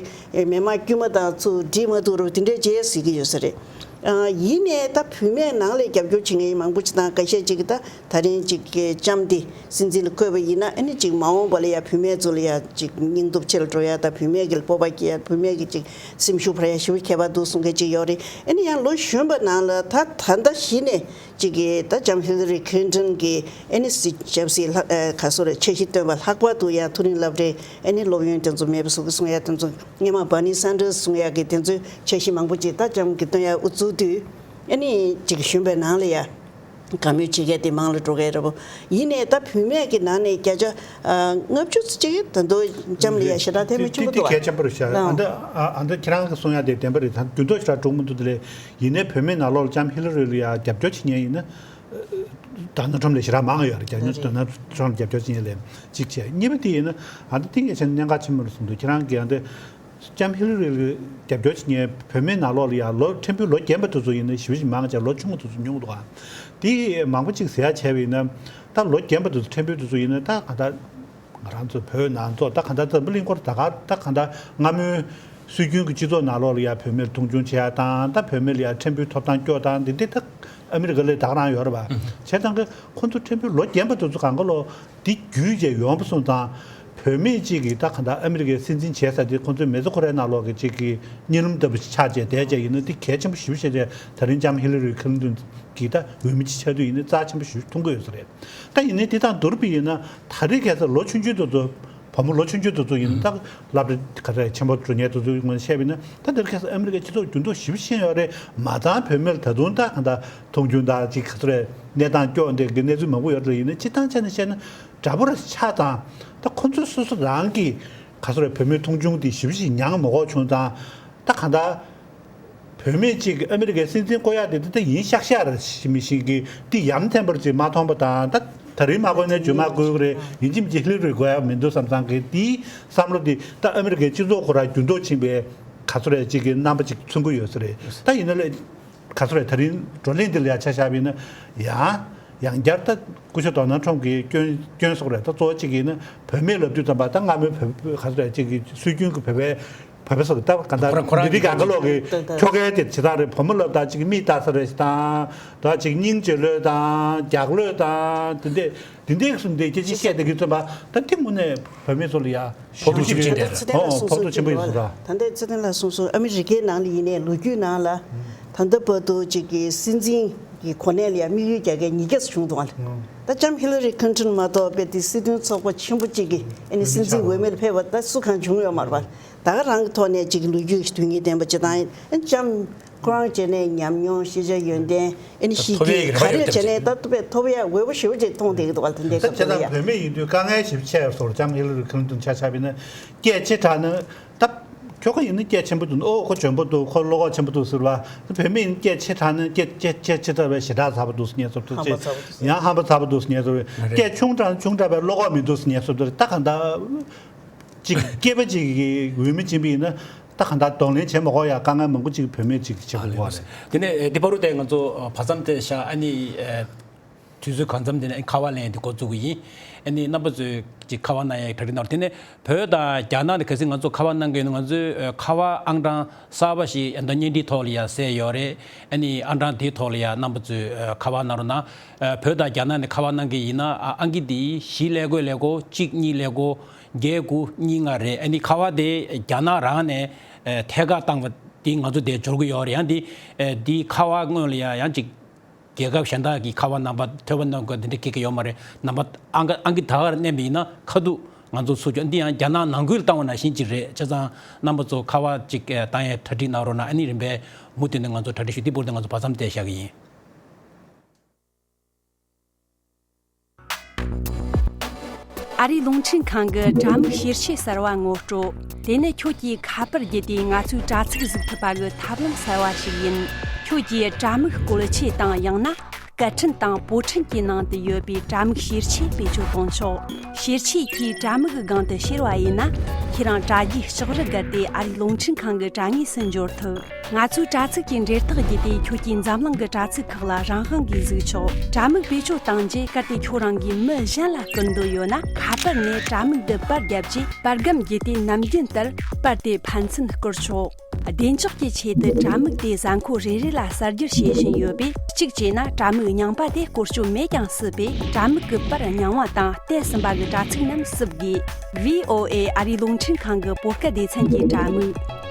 མི་མང་དཀྱུས་མ་དང་ཚུར་འགྲིག་མ་ཐུབ་རུ་དེ་འདྲ་བྱས་ཟེར་གྱི་ཡོད་ས་རེད། ཨ། ཡིན་ནའི་ད་བུད་མེད་ནང་ལ་རྒྱབ་སྐྱོར་བྱེད་མཁན་མང་པོ་ཅིག་དང་། འགའ་ཤས་ཅིག་གིས་ད་ད་རིང་ཅིག་གི་ལྕམ་དེ་སྲིད་འཛིན་ལ་བསྐོས་པ་ཡིན་ན་ཨ་ནི་ཅིག་མ་འོངས་པ་ལ་ཡ་བུད་མེད་ཚོ་ལ་ཡ་ཅིག་སྙིང་སྟོབས་ཆེ་རུ་འགྲོ་ཡ་དང་། བུད་མེད་ཀྱི་སྤོབས་པ་སྐྱེ་ཡ། བུད་མེད་ཀྱི་ཅིག་སེམས་ཤུགས་འཕར་ཡ་ཞེ་པོ་ཁྱད་པར་འདུག་གསུང་མཁན་ཅིག་ཡོད་རེད། ཨ་ནི་ཡང་ལོ་གཞོན་པ་ནང་ལ་ད་ད་ལྟ་གཞི་ནས་ཅིག་གི་ད་ལྕམ་ཧི་ལ་རི་ཀླིན་ཏོན་གྱི་ཨ་ནི་སྲིད་ཆབ་སྲིད་ལྷག་ཨ་ག་སོ་རེད། འཆར་གཞི་བཏོན་པ་ལྷག་པར་དུ་ཡང་མཐོ་རིམ་སློབ་གྲྭའི་ཨ་ནི་སློབ་ཡོན་དེ་ཚོ་མེད་པ་བཟོ་གི་གསུང་ཡ་དེ་ཚོ། སྔོན་མ་བར་ནི་སན་ཏར་སི་གསུང་ཡག་གི་དེ་ཚོའི་འཆར་གཞི་མང་པོ་ཅིག་ད་ལྕམ་གྱིས་བཏོན་ཡག་དབུ་བཙུགས་དུས། ཨ་ནི་ཅིག་གཞོན་པའི་ནང་ལ་ཡ་དགའ་མོས་བྱེད་མཁན་དེ་མང་ལ་འགྲོ་གི་རེད་པ། ཡིན་ནའི་ད་བུད་མེད་ཀྱི་ནང་ནས་བརྒྱ་ཆ་ལྔ་བཅུ་ཙམ་ཅིག་ད་དུང་ལྕམ་ལ་ཡ་ཞེ་དྲག་ཐལ་མོ་ཆེན་པོ་འདུག་གལ་ཆེན་པོ་རེད་ཤག་ཨ་འདི་ཨ་འདི་ཁྱེད་རང་གིས་གསུང་ཡག་དེ་བདེན་པ་རེད། ད་འགྱུར་ལྡོག་ཞེ་དྲག་འགྲོ་གི་མི་འདུག་དེ་ལས་ཡིན་ནའི་བུད་མེད་ནང་ལོགས་ལ་ལྕམ་ཧི་ལ་རི་ལ་ཡ་རྒྱབ་སྐྱོར་བྱེད་མཁན་ཡིན་ན། ཌོ་ནལ་ཊམ་ལས་ཞེ་དྲག་མང་ཡོད་རེད། རྒྱ་ནག་ཌོ་ནལ་ཊམ་ལ་རྒྱབ་སྐྱོར་བྱེད་མཁན་ལས་གཅིག་བྱས། གཉིས་པ་དེ་ཡིན་ན་ཨ་ད་ཏིང་ངེ་ཆེན་གནད་འགག་ཆེན་པོ་རེད་བསམ་འདུག་ཁྱེད་རང་གིས་ཨ་ད་ལྕམ་ཧི་ལ་རི་ལ་རྒྱབ་སྐྱོར་བྱེད་མཁན་བུད་མེད་ནང་ལོགས་ལ་ཡང་ལོ་ཕྲན་བུ་ལོ་རྒན་པ་དེ་ཚོ་ཡིན་ན་ཞེ་པོ་ཞིག་མང་ཆེ་ལོ་ཆུང་བ་དེ་ཚོ་ཉུང་འདུག་ཨ་དེ་མང་པོ་གཅིག་ཟེར་ཡ་བྱས་པ་ཡིན་ན་ད་ལོ་རྒན་པ་དེ་ཚོ་ཕྲན་བུ་དེ་ཚོ་ཡིན་ན་ད་ག་ད། ང་རང་ཚོ་བོད་ནང་ཚོ་ད་གང་ལྟར་འཛམ་བུ་གླིང་སྐོར་ད་ག་ད་གང་ལྟར་སྔ་མོའི་སྲོལ་རྒྱུན་གྱི་སྤྱི་ཚོགས་ནང་ལོགས་ལ་ཡ་བུད་མེད་མཐོང་ཆུང་བྱེད་ཡ་དང་། ད་བུད་མེད་ལ་ཡ་ཕྲན་བུའི་ཐོབ་ཐང་སྐྱོ་དང་འདི་འདྲ་ད་ཨ་མི་རི་ཀ་ལ་ད་ག་རང་ཡོད་རེད་པ། བྱས་ཙང་གི་ཁོང་ཚོ་ཕྲན་བུ་ལོ་རྒན་པ་དེ་ཚོ་གང་ག་ལོ་འདི་བརྒྱུད་བྱས་ཡོང་བ་སོང་ཙང་། བུད་མེད་ཅིག་གིས་ད་གང་ལྟར་ཨ་མི་རི་ཀའི་སྲིད་འཛིན་བྱས་ས་དེ་ཁོང་ཚོའི་མེ་སོ་ཁོ་རའི་ནང་ལོགས་ཀྱི་ཅིག་གི་གཉིད་ལམ་ལྟ་བུ་ཆགས་བྱས་བསྡད་བྱས་ཡིན་ན་འདི་གལ་ཆེན་པོ་ཞེ་པོ་ཅིག་རེད། ད་རིང་ལྕམ་ཧི་ལ་རི་ཁི་ལིན་ཏོན་གྱི་ད་འོས་མི་ཅིག་ཆགས་དུས་ཡིན་ན་རྩ་ཆེན་པོ་ཞེ་པོ་མཐོང་གི་ཡོད་ས་རེད། ད་ཡིན་ནའི་འདི་དང་བསྡུར་བ་ཡིན་ན་ད་རེས་ཁ་སང་ལོ་ཆུང་ཆུང་དེ་ཚོ་བུ་མོ་ལོ་ཆུང་ཆུང་དེ་ཚོ་ཡིན་ན་ད་སློབ་གྲྭ་ག་རེ་ཆེན་པོ་འགྲོ་མཁན་དེ་ཚོའི་ངོས་ནས་བཤད་པ་ཡིན་ན། ད་འདིར་ཁ་སང་ཨ་མི་རི་ཀའི་སྤྱི་ཚོགས་འགྱུར་ལྡོག་ཞེ་པོ་ཕྱིན་ཡོད་རེད། མ་ཚང་བུད་མེད་ལ་ད་དུང་ད་གང་ལྟར་མཐོང་ཆུང་དང་ཅིག་ག་ཚོད་རེད། གནས་སྟངས་སྐྱོ་འདི་གི་གནས་ཚུལ་མང་པོ་ཡོད་རེད། ཡིན་ན་སྤྱིར་བཏང་ཆ་ནས་བཤད་ན་འདྲ་པོ་རེད་ཆགས་དང་། ད་ཁོ་ཚོ་སོ་སོ་རང་གི་ག་ཚོད་རེད། བུད་མེད་མཐོང་ཆུང་འདི་ཞེ་པོ་ཅིག་མྱངས་མ་དགོས་བྱུང་དང་། ད་གང་ལྟར། བུད་མེད་ཅིག་གིས་ཨ་མི་རི་ཀའི་སྲིད་འཛིན་བསྐོ་ཡག་དེ་འདི་ལྟ་ཡིན་ཤག་ཤག་རེད་ཞེས་མི་ཞིག་གིས་འདི་ཡ་མཚན་པར་ཅིག་མ་མཐོང་པ་དང་། ད་ད་རིང་མ་བསྐོས་ནས་རྗེས་མ་བསྐོས་ཀྱི་རེད། ཡིན་གཅིག་མིན་གཅིག་ཧི་ལ་རི་དགོས་ཡག་མི་འདུག་བསམ་བསམ་གི་འདིའི་བསམ་བློ་འདི་ད་ཨ་མི་རི་ཀའི་སྤྱི་ཚོགས་ཁོ་རང་འགྱུར་ལྡོག་ཕྱིན་པའི་ག་ཚོད་རེད་ཅིག་གི་རྣམ་པ་ཅིག་མཚོན་གྱི་ཡོད་ས་རེད། ད་ཡིན་ན་ལས་ག་ཚོད་རེད། ད་རིང་བགྲོ་གླེང་འདི་ལ་ཡ་ཆ་བཞག་པ་ཡིན་ན་ཡང་ཡང་བསྐྱར་ད་སྐུ་ཞབས་ཌོ་ནལ་ཊམ་གྱིས་སྐྱོན་སྐྱོན་སོགས་རེད། ད་གཙོ་བོ་གཅིག་ཡིན་ན་བུད་མེད་ལབ་དུས་ཙམ་པ་ད་སྔ་མོའི་བོད་བོད་ག་ཚོད་རེད་ཅིག་གི་སྲོལ་རྒྱུན་གྱི་བོད་པའི་བོད་པ་ཚོ་གི་ད་ག་ད་ཁོ་རང་ཁོ་རང་མི་རིགས་གང་ག་ལོག་གི་ད་ད་ཁྱོ་གའི་དེ་བྱེད་སྟངས་རེད། བུ་མོ་ལབ་ད་ཅིག་མིག་ལྟ་ས་རེད་དང་། ད་ཅིག་སྙིང་རྗེ་ལོས་དང་རྒྱགས་ལོས་དང་། དེ་འདྲས་དེ་འདྲས་གསུམ་དེ་སྐད་ཆ་བཤད་བསྡད་ཀྱི་ཙམ་པ་ད་དེ་དངོས་གནས་བུད་མེད་ཚོ་ལ་ཡ་ཕོག་ཐུག་ཆེན་པོ་ཡིན་ཟེར་ར། ཕོག་ཐུག་ཆེན་པོ་ཡིན་ཟེར་ར། ད་ལྟ་ཚེ་བརྟན་ལགས་གསུངས་སོང་། ཨ་མི་རི་ཀའི་ནང་ལ་ཡིན་ནའི་ལོ་རྒྱུས་ནང་ལ་ད་ལྟ་བར་དུ་ཅིག་གི་སྲིད་འཛིན་གྱི་གོ་གནས་ལ་ཡ་དམིགས་ཡུལ་རྒྱག་མཁན་ཉིས་བརྒྱ་ཙམ་བྱུང་འདུག་ཨ་ལ། ད་ལྕམ་ཧི་ལ་རི་ཁི་ལིན་ཊོན་མ་གཏོགས་དཔེ་དེ་སྲིད་དོན་ཚོགས་པ་ཆེན་པོ་གཅིག་གི་ཨ་ནི་སྲིད་འཛིན་འོས་མི་ལ་ཕེབས་པ་ད་སུ་གང་བྱུང་ཡོད་མ་རེད་པ། ད་ག་རང་གི་ཐོག་ནས་གཅིག་ལོ་རྒྱུས་ཀྱི་དོན་སྙིང་ལྡན་པ་ཅིག་དང་། ཨ་ལྕམ་ ཁོ་རང་བྱས་ནས་ཉམས་མྱོང་ཤེས་བྱ་ཡོན་ཏན་ཨེ་ནི་ད་ཤེས་ཐོབ་ཡས་རྒྱུས་ཀྱི་རེ་བ་ག་རེ་ཡོད་བྱས་ནས་ཀྱང་ད་ཐོབ་པའི་ཐོབ་ཡས་འོས་པ་ཞེ་པོ་ཅིག་མཐོང་བསྡད་ཀྱི་འདུག་བ། ད་ལྟའི་ད་སྐབས་བྱས་ཙང་ལ་ཡ་བུད་མེད་ཡིན་དུས་དཀའ་ངལ་ཞེ་པོ་ཆེ་བཟོ་འཇམ་ཧི་ལ་རི་ཁི་ལིན་ཏོན་ཆ་ཆ་བས་ན་སྐད་ཆེ་དྲགས་ན་ད་ཁྱོ་ག་ཡིན་ན་སྐད་ཆེན་པོ་འདུག་ཨོ་ཁོ་འཇོན་པོ་འདུག་ཁོ་བློ་ཁོག་ཆེན་པོ་འདུག་ཟེར་བ། ད་བུད་མེད་ཡིན་སྐད་ཆེ་དྲགས་ན་སྐད་སྐད་སྐད་ཆེ་དྲགས་པའི་ཞེ་དྲག་ཚ་པོ་འདུག་ཟེར་ངས་ཚོར་འདུག་ཅེས་ཡང་ཧམ་པ་ཚ་པོ་འདུག་ཟེར་ངས་ཚོར་བས། སྐད་ཆུང་དྲགས་ན་ཆུང་དྲགས་པའི་བློ་ཁོག་མི་འདུག་ཟེར་ངས་ཚོར་འདུག་ད་གང་ལྟར། ཅིག་སྐྱེས་པ་ཅིག་གི་འོས་མི་སྦྱིན་པ་ཡིན་ན་ད་གང་ལྟར་གདོང་ལེན་བྱེད་མ་དགོས་ཡ་དཀའ་ངལ་མང་པོ་ཅིག་བུད་མེད་ཅིག་བྱེད་དགོས་རེད། དེ་ནས་དེ་བར་དུ་དེ་ང་ཚོ་བར་མཚམས་དེ་བཞག་ཨ་ནི་དུས་ཚོད་གང་འཚམ་དེ་ནས་ཁ་པར་ལེན་དེ་འགོ་བཙུགས་ཀྱི་ཡིན། ཨ་ནི་རྣམ་པ་ཚོས་ཅིག་ཁ་པར་གནང་ཡ་གྲ་སྒྲིག་གནང་རོགས། དེ་ནས་བོད་དང་རྒྱ་ནག་ནས་གལ་སྲིད་ང་ཚོ་ཁ་པར་གནང་གི་ཡོད་ན་ང་ཚོའི་ཁ་པར་ཨང་གྲངས་གསར་པ་ཞིག་ཡང་ད་བརྙན་འཕྲིན་ཐོག་ལ་ཡ་གསལ་ཡོད་རེད། ཨ་ནི་ཨང་གྲངས་དེའི་ཐོག་ལ་ཡ་རྣམ་པ་ཚོས་ཁ་པར་གནང་རོགས་གནང་། བོད་དང་རྒྱ་ནག་ནས་ཁ་པར་གནང་གི་ཡིན་ན་ཨ་ཨང་ཀི་འདི་བཞི་ཀླད་ཀོར་ཀླད་ཀོར་གཅིག་གཉིས་ཀླད་ཀོར་བརྒྱད་དགུ་གཉིས་ལྔ་རེད། ཨ་ནི་ཁ་པར་དེ་རྒྱ་ནག་རང་ནས་ཨ་ཐད་ཀར་བཏང་བ་དེ་ང་ཚོ་དེ་འབྱོར་གི་ཡོད་རེད། ཡང་འདི་ཨ་འདི་ཁ་པར་སྔོན་ལ་ཡ་ཡང་ཅིག་རྒྱལ་ཁབ་གཞན་དག་གི་ཁ་པར་ནང་པ་ཐོས་པ་གནང་དགོས་དེ་འདྲ་གི་གི་ཡོད་མ་རེད། ནང་པ་ཨང་ཀི་ཨང་ཀི་ད་གར་མནན་པ་ཡིན་ན་ཁ་ཐུག་ང་ཚོ་ཚུར་སྐྱོད། འདི་ཡང་རྒྱ་ནག་ནང་ཁུལ་བཏང་བ་ནང་བཞིན་ཅིག་རེད། བྱས་ཙང་རྣམ་པ་ཚོ་ཁ་པར་ཅིག་ཨ་བཏང་ཡས་གྲ་སྒྲིག་གནང་རོགས་གནང་། ཨ་ནི་རིམ་པས་མུ་མཐུད་ནས་ང་ཚོ་གྲ་སྒྲིག་ཞུ། དེ་བར་དུ་ང་ཚོ་བར་མཚམས་དེ་བཞག་གི་ཡིན། ཨ་རིའི་རླུང་འཕྲིན་ཁང་གི་དྲ་མིག་ཤེར་ཆས་གསར་བ་ངོ་སྤྲོད། དེ་ནི་ཁྱོད་ཀྱིས་ཁ་པར་བརྒྱུད་དེ་ང་ཚོའི་དྲ་ཚིགས་གཟིགས་ཐུབ་པ་གི་ཐབས་ལམ་གསར་བ་ཞིག་ཡིན། ཁྱོད་ཀྱིས་དྲ་མིག་བཀོལ་ཆས་དང་ཡང་ན་སྐད་འཕྲིན་དང་པོད་འཕྲིན་གྱི་ནང་དུ་ཡོད་པའི་དྲ་མིག་ཤེར་ཆས་བེད་སྤྱོད་གཏོང་ཆོག་ཤེར་ཆས་ཀྱིས་དྲ་མིག་གི་སྒང་དུ་ཤེར་བ་ཡིན་ན། ཁྱེད་རང་དྲ་རྒྱའི་ལྕགས་རི་བརྒལ་ཏེ་ཨ་རིའི་རླུང་འཕྲིན་ཁང་གི་དྲ་ངོས་སུ་འབྱོར་ཐུབ། ང་ཚོའི་དྲ་ཚིགས་ཀྱི་འབྲེལ་ཐག་བརྒྱུད་དེ་ཁྱོད་ཀྱིས་འཛམ་གླིང་གི་དྲ་ཚིགས་ཁག་ལ་རང་དབང་གིས་གཟིགས་ཆོག་དྲ་མིག་བེད་སྤྱོད་བཏང་རྗེས་གལ་ཏེ་ཁྱོད་རང་གིས་མི་གཞན་ལ་བསྐུར་འདོད་ཡོད་ན་ཁ་པར་ནས་དྲ་མིག་འདི་པར་བརྒྱབ་རྗེས་པར་སྒམ་བརྒྱུད་དེ་ནམ་རྒྱུན་ལྟར་པར་དེ་ཕན་ཚུན་བསྐུར་ཆོག་བདེ་འཇགས་ཀྱི་ཆེད་དུ་དྲ་མིག་དེ་གཟའ་འཁོར་རེ་རེ་ལ་གསར་བསྒྱུར་བྱེད་བཞིན་ཡོད་པས། གཅིག་བྱས་ན་དྲ་མིག་རྙིང་པ་དེ་བཀོལ་སྤྱོད་མེད་ཀྱང་སྲིད་པས། དྲ་མིག་གི་པར་རྙིང་བ་དང་བསྟན་ཟིན་པ་གི་དྲ་ཚིགས་རྣམས་བསུབ་དགོས། བྷི་ཨོ་ཨེ་ཨ་རིའི་རླུང་འཕྲིན་ཁང་གི་བོད་སྐད་སྡེ་ཚན་གྱི་དྲ་མིག་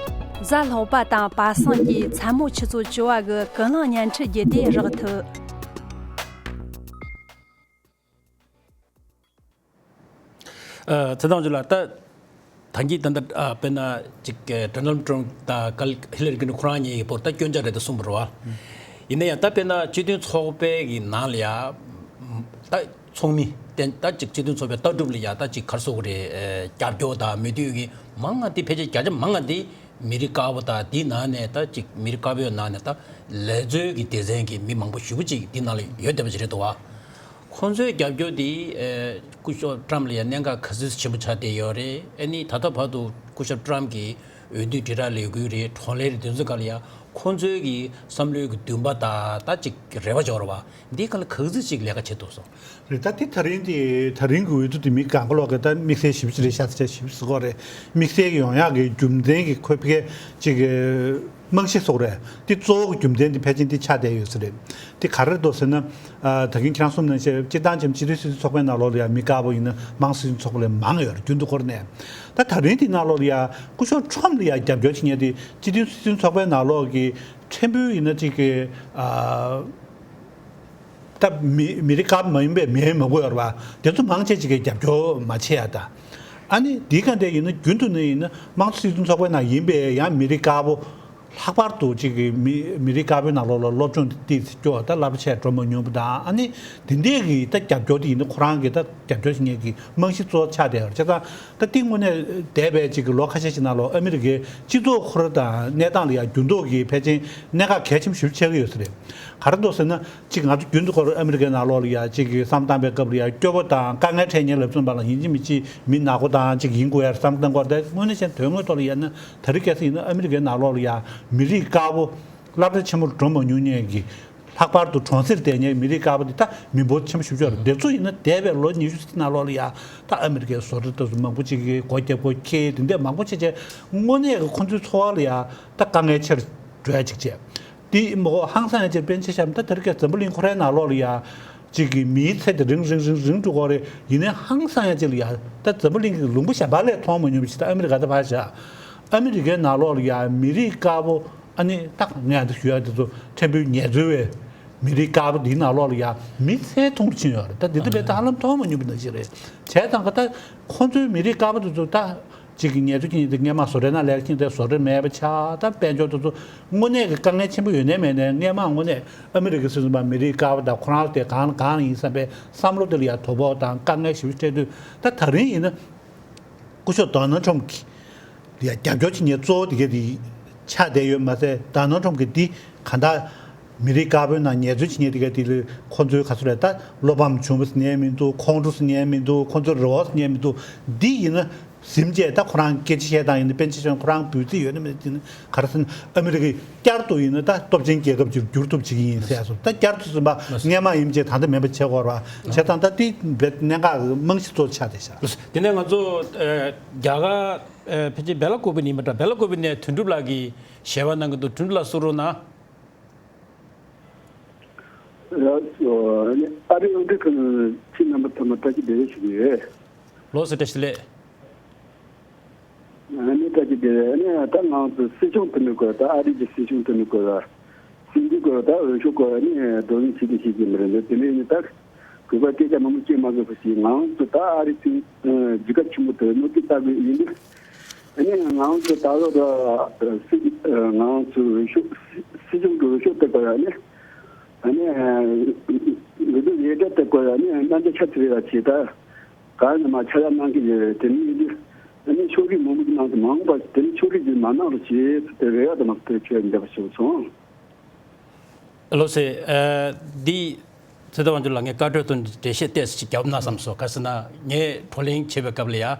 གཟའ་ལྷག་པ་དང་པ་སངས་ཀྱི་མཚན་མོ་ཆུ་ཚོད་བཅུ་པ་གི་ཀུན་གླེང་བརྙན་འཕྲིན་བརྒྱུད་དེ་རག་ཐུབ། ཨ། ཚེ་དང་ཇུ་ལགས། ད་ད་གིན་ད་ལྟ་ཨ་དཔེར་ན་ཅིག་ཨ་ཌོ་ནལ་ཊམ་དང་ཀལ་ཧི་ལ་རི་ཀིན་ཊོན་ཁོ་རང་གཉིས་ཀྱི་བར་ད་སྐྱོན་ཆ་རེད་དེ་གསུངས་པ་རེད་བ། ཡིན་ན་ཡང་ད་དཔེར་ན་སྤྱི་མཐུན་ཚོགས་པའི་གི་ནང་ལ་ཡ་ད་ཚོགས་མི་ད་ད་ཅིག་སྤྱི་མཐུན་ཚོགས་པའི་ལྟ་གྲུབ་ལ་ཡ་ད་ཅིག་ག་རེ་ཟེར་དགོས་རེད། ཨ་རྒྱབ་སྐྱོར་དང་མོས་མཐུན་གྱི་མང་ང་དེ་ཕལ་ཆེར་བརྒྱ་ཆ་མང་ང་དེ་མི་རིགས་དཀར་པོ་དང་དེའི་ནང་ནས་ད་ཅིག་མི་རིགས་དཀར་པོའི་ནང་ནས་ད་ལས་རྩོལ་གྱི་སྡེ་ཚན་གྱི་མི་མང་པོ་ཞེ་པོ་ཅིག་དེའི་ནང་ལ་ཡོད་བསྡད་པ་ཅིག་རེད་འདུག་བ། ཁོང་ཚོའི་རྒྱབ་སྐྱོར་དེ་ཨེ་སྐུ་ཞབས་ཊམ་ལ་ཡང་གནད་འགག་ག་ཚོད་ཆེན་པོ་ཆགས་བསྡད་ཡོད་རེད། ཨ་ནི་ད་ལྟ་བར་དུ་སྐུ་ཞབས་ཊམ་གྱི་འོས་བསྡུ་དྲིལ་བསྒྲགས་ལས་འགུལ་རེད། བགྲོ་གླེང་རེད། དེ་ཚོའི་སྒང་ལ་ཡང་ཁོང་ཚོའི་གི་བསམ་བློའི་གི་འདུན་པ་དང་ད་ཅིག་རེ་བ་འབྱོར་བ་འདིའི་སྒང་ལ་ག་ཚོད་ཅིག་ལས་ཀ་བྱེད་ཐུབ་སོང་། རེད། ད་དེ་ད་རིང་དེ་ད་རིང་གི་འོས་བསྡུ་དེ་མི་གང་ག་ལོག་གི་ད་དམིགས་བསལ་ཞིབ་ཅིག་རེད་ཤག་ཟེར་ཞིབ་ཟེར་གོ་རེད། དམིགས་བསལ་གི་ཡོང་ཡག་གི་རྒྱུ་མཚན་གྱི་ཁོ་ཕ་གི་ཅིག་གི་རྨང་གཞི་བཟོ་རེད། དེ་གཙོ་བོ་གི་རྒྱུ་མཚན་དེ་ཕལ་ཆེར་དེ་ཆགས་བསྡད་ཡོད་ས་རེད། དེ་ག་རེ་རེད་འདུག་ཟེར་ན། ཨ་ད་གིན་ཁྱེད་རང་གསུངས་ནང་བཞིན་སྤྱིར་བཏང་ཅིག་སྤྱི་མཐུན་སྲིད་དོན་ཚོགས་པའི་ནང་ལོགས་ལ་ཡང་མི་དཀར་པོ་ཡིན་ན་མང་སྲིད་དོན་ཚོགས་པ་ལས་མང་ཡོད་རེད། རྒྱུན་དུ་འཁོར་ནས། ད་ད་རིང་དེ་ནང་ལོགས་ལ་ཡང་སྐུ་ཞབས་ཊམ་ལ་ཡང་རྒྱབ་སྐྱོར་བྱེད་མཁན་དེ་སྤྱི་མཐུན་སྲིད་དོན་ཚོགས་པའི་ནང་ལོགས་ཀྱི་ཕྲན་བུ་ཡིན་ན་ཅིག་གི་ཨ། ད་མི་མི་རིགས་དཀར་པོ་མ་ཡིན་པའི་མི་མང་པོ་ཡོད་རེད་བ། དེ་ཚོ་མང་ཆེ་ཅིག་གིས་རྒྱབ་སྐྱོར་མ་བྱེད་ཡ་ད། ཨ་ནི་འདི་ག་འདྲ་ཡིན་ན་རྒྱུན་དུ་ནས་ཡིན་ན་དམངས་གཙོ་སྲིད་དོན་ཚོགས་པའི་ནང་ཡིན་པའི་ཡང་མི་རིགས་དཀར་པོ་ལྷག་པར་དུ་ཅིག་གི་མི་མི་རིགས་དཀར་པོའི་ནང་ལོགས་ལ་སློབ་སྦྱོང་ཏོག་ཙམ་སྐྱོ་བ་ད་བསླབ་བྱ་འགྲོ་མ་མྱོང་བ་དང་ཨ་ནི་དེ་འདྲས་ཀྱི་ད་རྒྱབ་སྐྱོར་དེ་ཡིན་ན་ཁོ་རང་གི་ད་རྒྱབ་སྐྱོར་བྱེད་མཁན་གྱི་རྨང་གཞི་གཙོ་བོ་ཆགས་བསྡད་ཡོད་རེད། བྱས་ཙང་ད་དེ་དངོས་གནས་འདས་པའི་ཅིག་གི་ལོ་ཁ་ཤས་ཤིག་ནང་ལོགས་ཨ་མི་རི་ཀའི་སྤྱི་ཚོགས་ཁོ་རང་དང་གནས་སྟངས་ལ་ཡང་འགྱུར་ལྡོག་གི་ཕལ་ཆེར་གནད་འགག་གལ་ཆེན་པོ་ཞེ་པོ་ཆགས་ཀྱི་ཡོད་ས་རེད། ག་རེ་འདུག་ཟེར་ན། གཅིག་ང་ཚོ་རྒྱུན་དུ་ཁོ་རང་ཨ་མི་རི་ཀའི་ནང་ལོགས་ལ་ཡ་གཅིག་གི་བསམ་བཏང་པའི་སྐབས་ལ་ཡ་སྐྱོ་པོ་དང་དཀའ་ངལ་འཕྲད་མཁན་ལབ་མཚོན་པ་ལ་ཡིན་གཅིག་མིན་གཅིག་མི་ནག་པོ་དང་གཅིག་ཡིན་དགོས་ཡ་བསམ་བཏང་གོ་རེད། དངོས་གནས་བྱས་ན་དོན་དངོས་ཐོག་ལ་ཡ་ན་ད་རེས་གལ་སྲིད་ཡིན་ན་ཨ་མི་རི་ཀའི་ནང་ལོགས་ལ་ཡ་མི་རིགས་དཀར་པོ་སློབ་གྲྭ་ཆེན་མོར་འགྲོ་མ་མྱོང་མཁན་གྱི་ལྷག་པར་དུ་གྲོང་གསེབ་བསྡད་མཁན་མི་རིགས་དཀར་པོ་དེ་ད་མི་འབོར་ཆེན་པོ་ཞེ་པོ་ཅིག་ཡོད་རེད། དེ་ཚོ་ཡིན་ན་འདས་པའི་ལོ་ཉི་ཤུ་ཙམ་ནང་ལོགས་ལ་ཡ་ད་ཨ་མི་རི་ཀའི་བཟོ་གྲྭ་དེ་ཚོ་མང་པོ་ཅིག་གིས་སྒོ་བརྒྱབ་སྒོ་ཁྱེར་དེ་འདྲས་མང་པོ་བྱས་བྱས་དངོས་གནས་ཀྱི་ཁོ་ཚོའི་འཚོ་བ་ལ་ཡ་ད་དཀའ་ངལ་ཆེར་འགྲོ་ཡ་ཅིག་བྱས། དེ་མོ་ཧང་སང་ཡ་ཅིག་པཎ་ཆེན་ཞབས་ད་དེར་ག་འཛམ་བུ་གླིང་ཁོ་རའི་ནང་ལོགས་ལ་ཡ་གཅིག་གི་མིའི་ཚེ་དེ་རིང་རིང་རིང་རིང་འགྲོ་གི་རེད། ཡིན་ནའི་ཧང་སང་ཡ་ཅིག་ལ་ཡ་ད་འཛམ་བུ་གླིང་གི་ལུང་པ་གཞན་པ་ལས་མཐོང་མ་མྱོང་བ་ཞིག་ད་ཨ་མི་རི་ཀ་ད་ཕར་བཞག་ཨ་མི་རི་ཀའི་ནང་ལོགས་ལ་ཡ་མི་རིགས་དཀར་པོ་ཨ་ནི་ད་ངས་ད་ཞུ་ཡ་དེ་ཚོ་ཕྲན་བུ་ངལ་རྩོལ་བའི་མི་རིགས་དཀར་པོ་འདིའི་ནང་ལོགས་ལ་ཡ་མི་ཚེ་ཐུང་རུ་ཕྱིན་ཡོད་རེད། ད་འདི་ལྟ་བུའི་ད་ཧ་ལམ་མཐོང་མ་མྱོང་བ་ནང་བཞིན་རེད། བྱས་ཙང་ག་ད་ཁོང་ཚོའི་མི་རིགས་དཀར་པོ་དེ་ཚོ་ད། གཅིག་གི་ངལ་རྩོལ་གྱི་ཉིན་དེ་སྔས་མ་བཟོ་གྲྭའི་ནང་ལས་ཀ་བྱེད་དེ་བཟོ་གྲྭ་མེད་པ་ཆགས། ད་དཔལ་འབྱོར་དེ་ཚོ་དངོས་གནས་ཀྱི་དཀའ་ངལ་ཆེན་པོ་ཡོད་ནའི་མེད་ནའི་སྔས་མ་དངོས་གནས་ཨ་མི་རི་ཀའི་སྲིད་འཛིན་པ་མི་རིགས་དཀར་པོ་དང་ཁོ་རང་དེ་གང་ལ་གང་ལ་ཡིན་བསམ་པའི་བསམ་བློ་དེ་ལ་ཡང་དོ་ཕོག་དང་དཀའ་ངལ་ཞེ་པོ་འཕྲད་དུས། ད་ད་རིང་ཡིན་ན་སྐུ་ཞབས་ཌོ་ནལ་ཊམ་གྱི་ཡ་རྒྱབ་སྐྱོར་བྱེད་མཁན་གཙོ་བོ་དེ་ག་དེ་ཆགས་བསྡད་ཡོད་མ་ཟད། ཌོ་ནལ་ཊམ་གྱིས་འདི་གང་ལྟར་མི་རིགས་དཀར་པོའི་ནང་ཉེས་འཛུགས་བྱེད་མཁན་དེ་ག་དེ་ལ་ཁོ་ཚོའི་ག་ཚོད་རེད། ད་བློ་ཕམ་བྱུང་བ་ཟེར་མཁན་མི་འདུག་ཁོང་ཁྲོ་ཟེར་མཁན་མི་འདུག་ཁོ་ཚོའི་རེ་བ་ཟེར་མཁན་མི་འདུག་འདི་ཡིན་ན་ཟིན་བྱས། ད་ཁོ་རང་སྐད་ཆ་བཤད་སྟངས་ཡིན་ན། པེན་ཇི་ཤོན་ཁོ་རང་འབོད་ཚིག་ཡོད་ན་མེད་ན། ག་རེ་ཟེར་ན། ཨ་མི་རི་ཀས་བསྐྱར་དུ་ཡིན་ན་ད་སྟོབས་ཆེན་རྒྱལ་ཁབ་ཅིག་འགྱུར་ཐུབ་བྱེད་ཀྱི་ཡིན་ཟེར་སོང་། ད་བསྐྱར་དུ་ཟིན་པ་སྔས་མ་ཡིན་བྱས་ད་ལྟ་མིན་པ་བྱེད་དགོས་རེད་པ། བྱས་ཙང་ད་དེ་རྦད་གནད་འགག་རྨང་གཞི་གཙོ་ཆགས་བསྡད་ཤག་དེ་ནས་ང་ཚོ་ཨ་རྒྱ་གར་ཨ་ཕལ་ཆེར་སྦེ་ལ་ཀུ་པི་ནས་ཡིན་པ་འདྲ། སྦེ་ལ་ཀུ་པི་ནས་དོན་གྲུབ་ལགས་ཀྱིས་ཞལ་པར་གནང་གི་འདུག་དོན་གྲུབ་ལགས་གསུང་རོགས་གནང་། ལགས་སོ། ཨ་རིའི་དབུ་ཁྲིད་ཁང་ཕྱི་རྣམ་པ་ཚང་མ་བཀྲ་ཤིས་བདེ་ལེགས་ཞུ་གི་ཡོད། ལགས་སོ། བཀྲ་ཤིས་བདེ་ལེགས། ཨ་ནི་བཀྲ་ཤིས་བདེ་ལེགས། ཨ་ནི་ད་ང་ཚོ་སྲིད་སྐྱོང་དེ་འདྲ་དགོས། ད་ཨ་རི་གི་སྲིད་སྐྱོང་དེ་འདྲ་དགོས་ལ། སྲིད་འཛིན་དགོས་ལ། ད་འོས་ཤོག་དགོས་ལ། ཨ་ནི་བགྲོ་གླེང་བྱེད་དེ་བྱེད་ཀྱི་མི་རེད་འདུག་དེ་འདྲ་ཡིན་ན་ད་གུས་པ་སྐད་ཆ་མང་པོ་བཤད་མ་དགོས་པ་ཞིག་ང་ཚོ་ད་ཨ་རི་སྲིད་རྒྱལ་ཁབ་ཆེན་པོ་དེ་གནོད་སྐྱེལ་ལྟ་དགོས་ཡིན་འདུག་ཨ་ནི་ང་ཚོ་ད་ལོ་ད་སྲིད་ང་ཚོ་འོས་ཤོག་སྲིད་སྐྱོང་གི་འོས་ཤོག་དེ་དགོས་ལ། ཨ་ནི་ཨ་ནི་འོས་བསྡུ་ལས་གྲྭ་དེ་དགོས་ལ། ཨ་ནི་གནང་རྒྱ་ཆ་ཚང་རེ་བ་བྱེད་ད། གང་ནས་མ་ཆ་ལག་གནང་གི་ཡོད་རེད། དེ་ནི་ཡིན་དུས་ཨ་ནི་ཕྱོགས་རིས་མང་པོ་ཞིག་གནང་སོང་། མ་འོངས་པ་དེ་ནི་ཕྱོགས་རིས་ཀྱིས་མ་གནང་རོགས་བྱེད་ཟེར་ཏེ་རེ་བ་དང་མ་སོ་ཆོས་འདེབས་པ་ཞུ་སོང་། ལགས་སེ། ཨ་འདི་ཚེ་བརྟན་དབང་ཕྱུག་ལགས་ངས་བཀའ་འཁྲོལ་དང་འགྲེལ་བཤད་ཏོག་ཙམ་ཅིག་རྒྱབ་ན་བསམ་སོང་། ག་ཟེར་ན་ངས་བགྲོ་གླེང་བྱེད་པའི་སྐབས་ལ་ཡ་ཨ་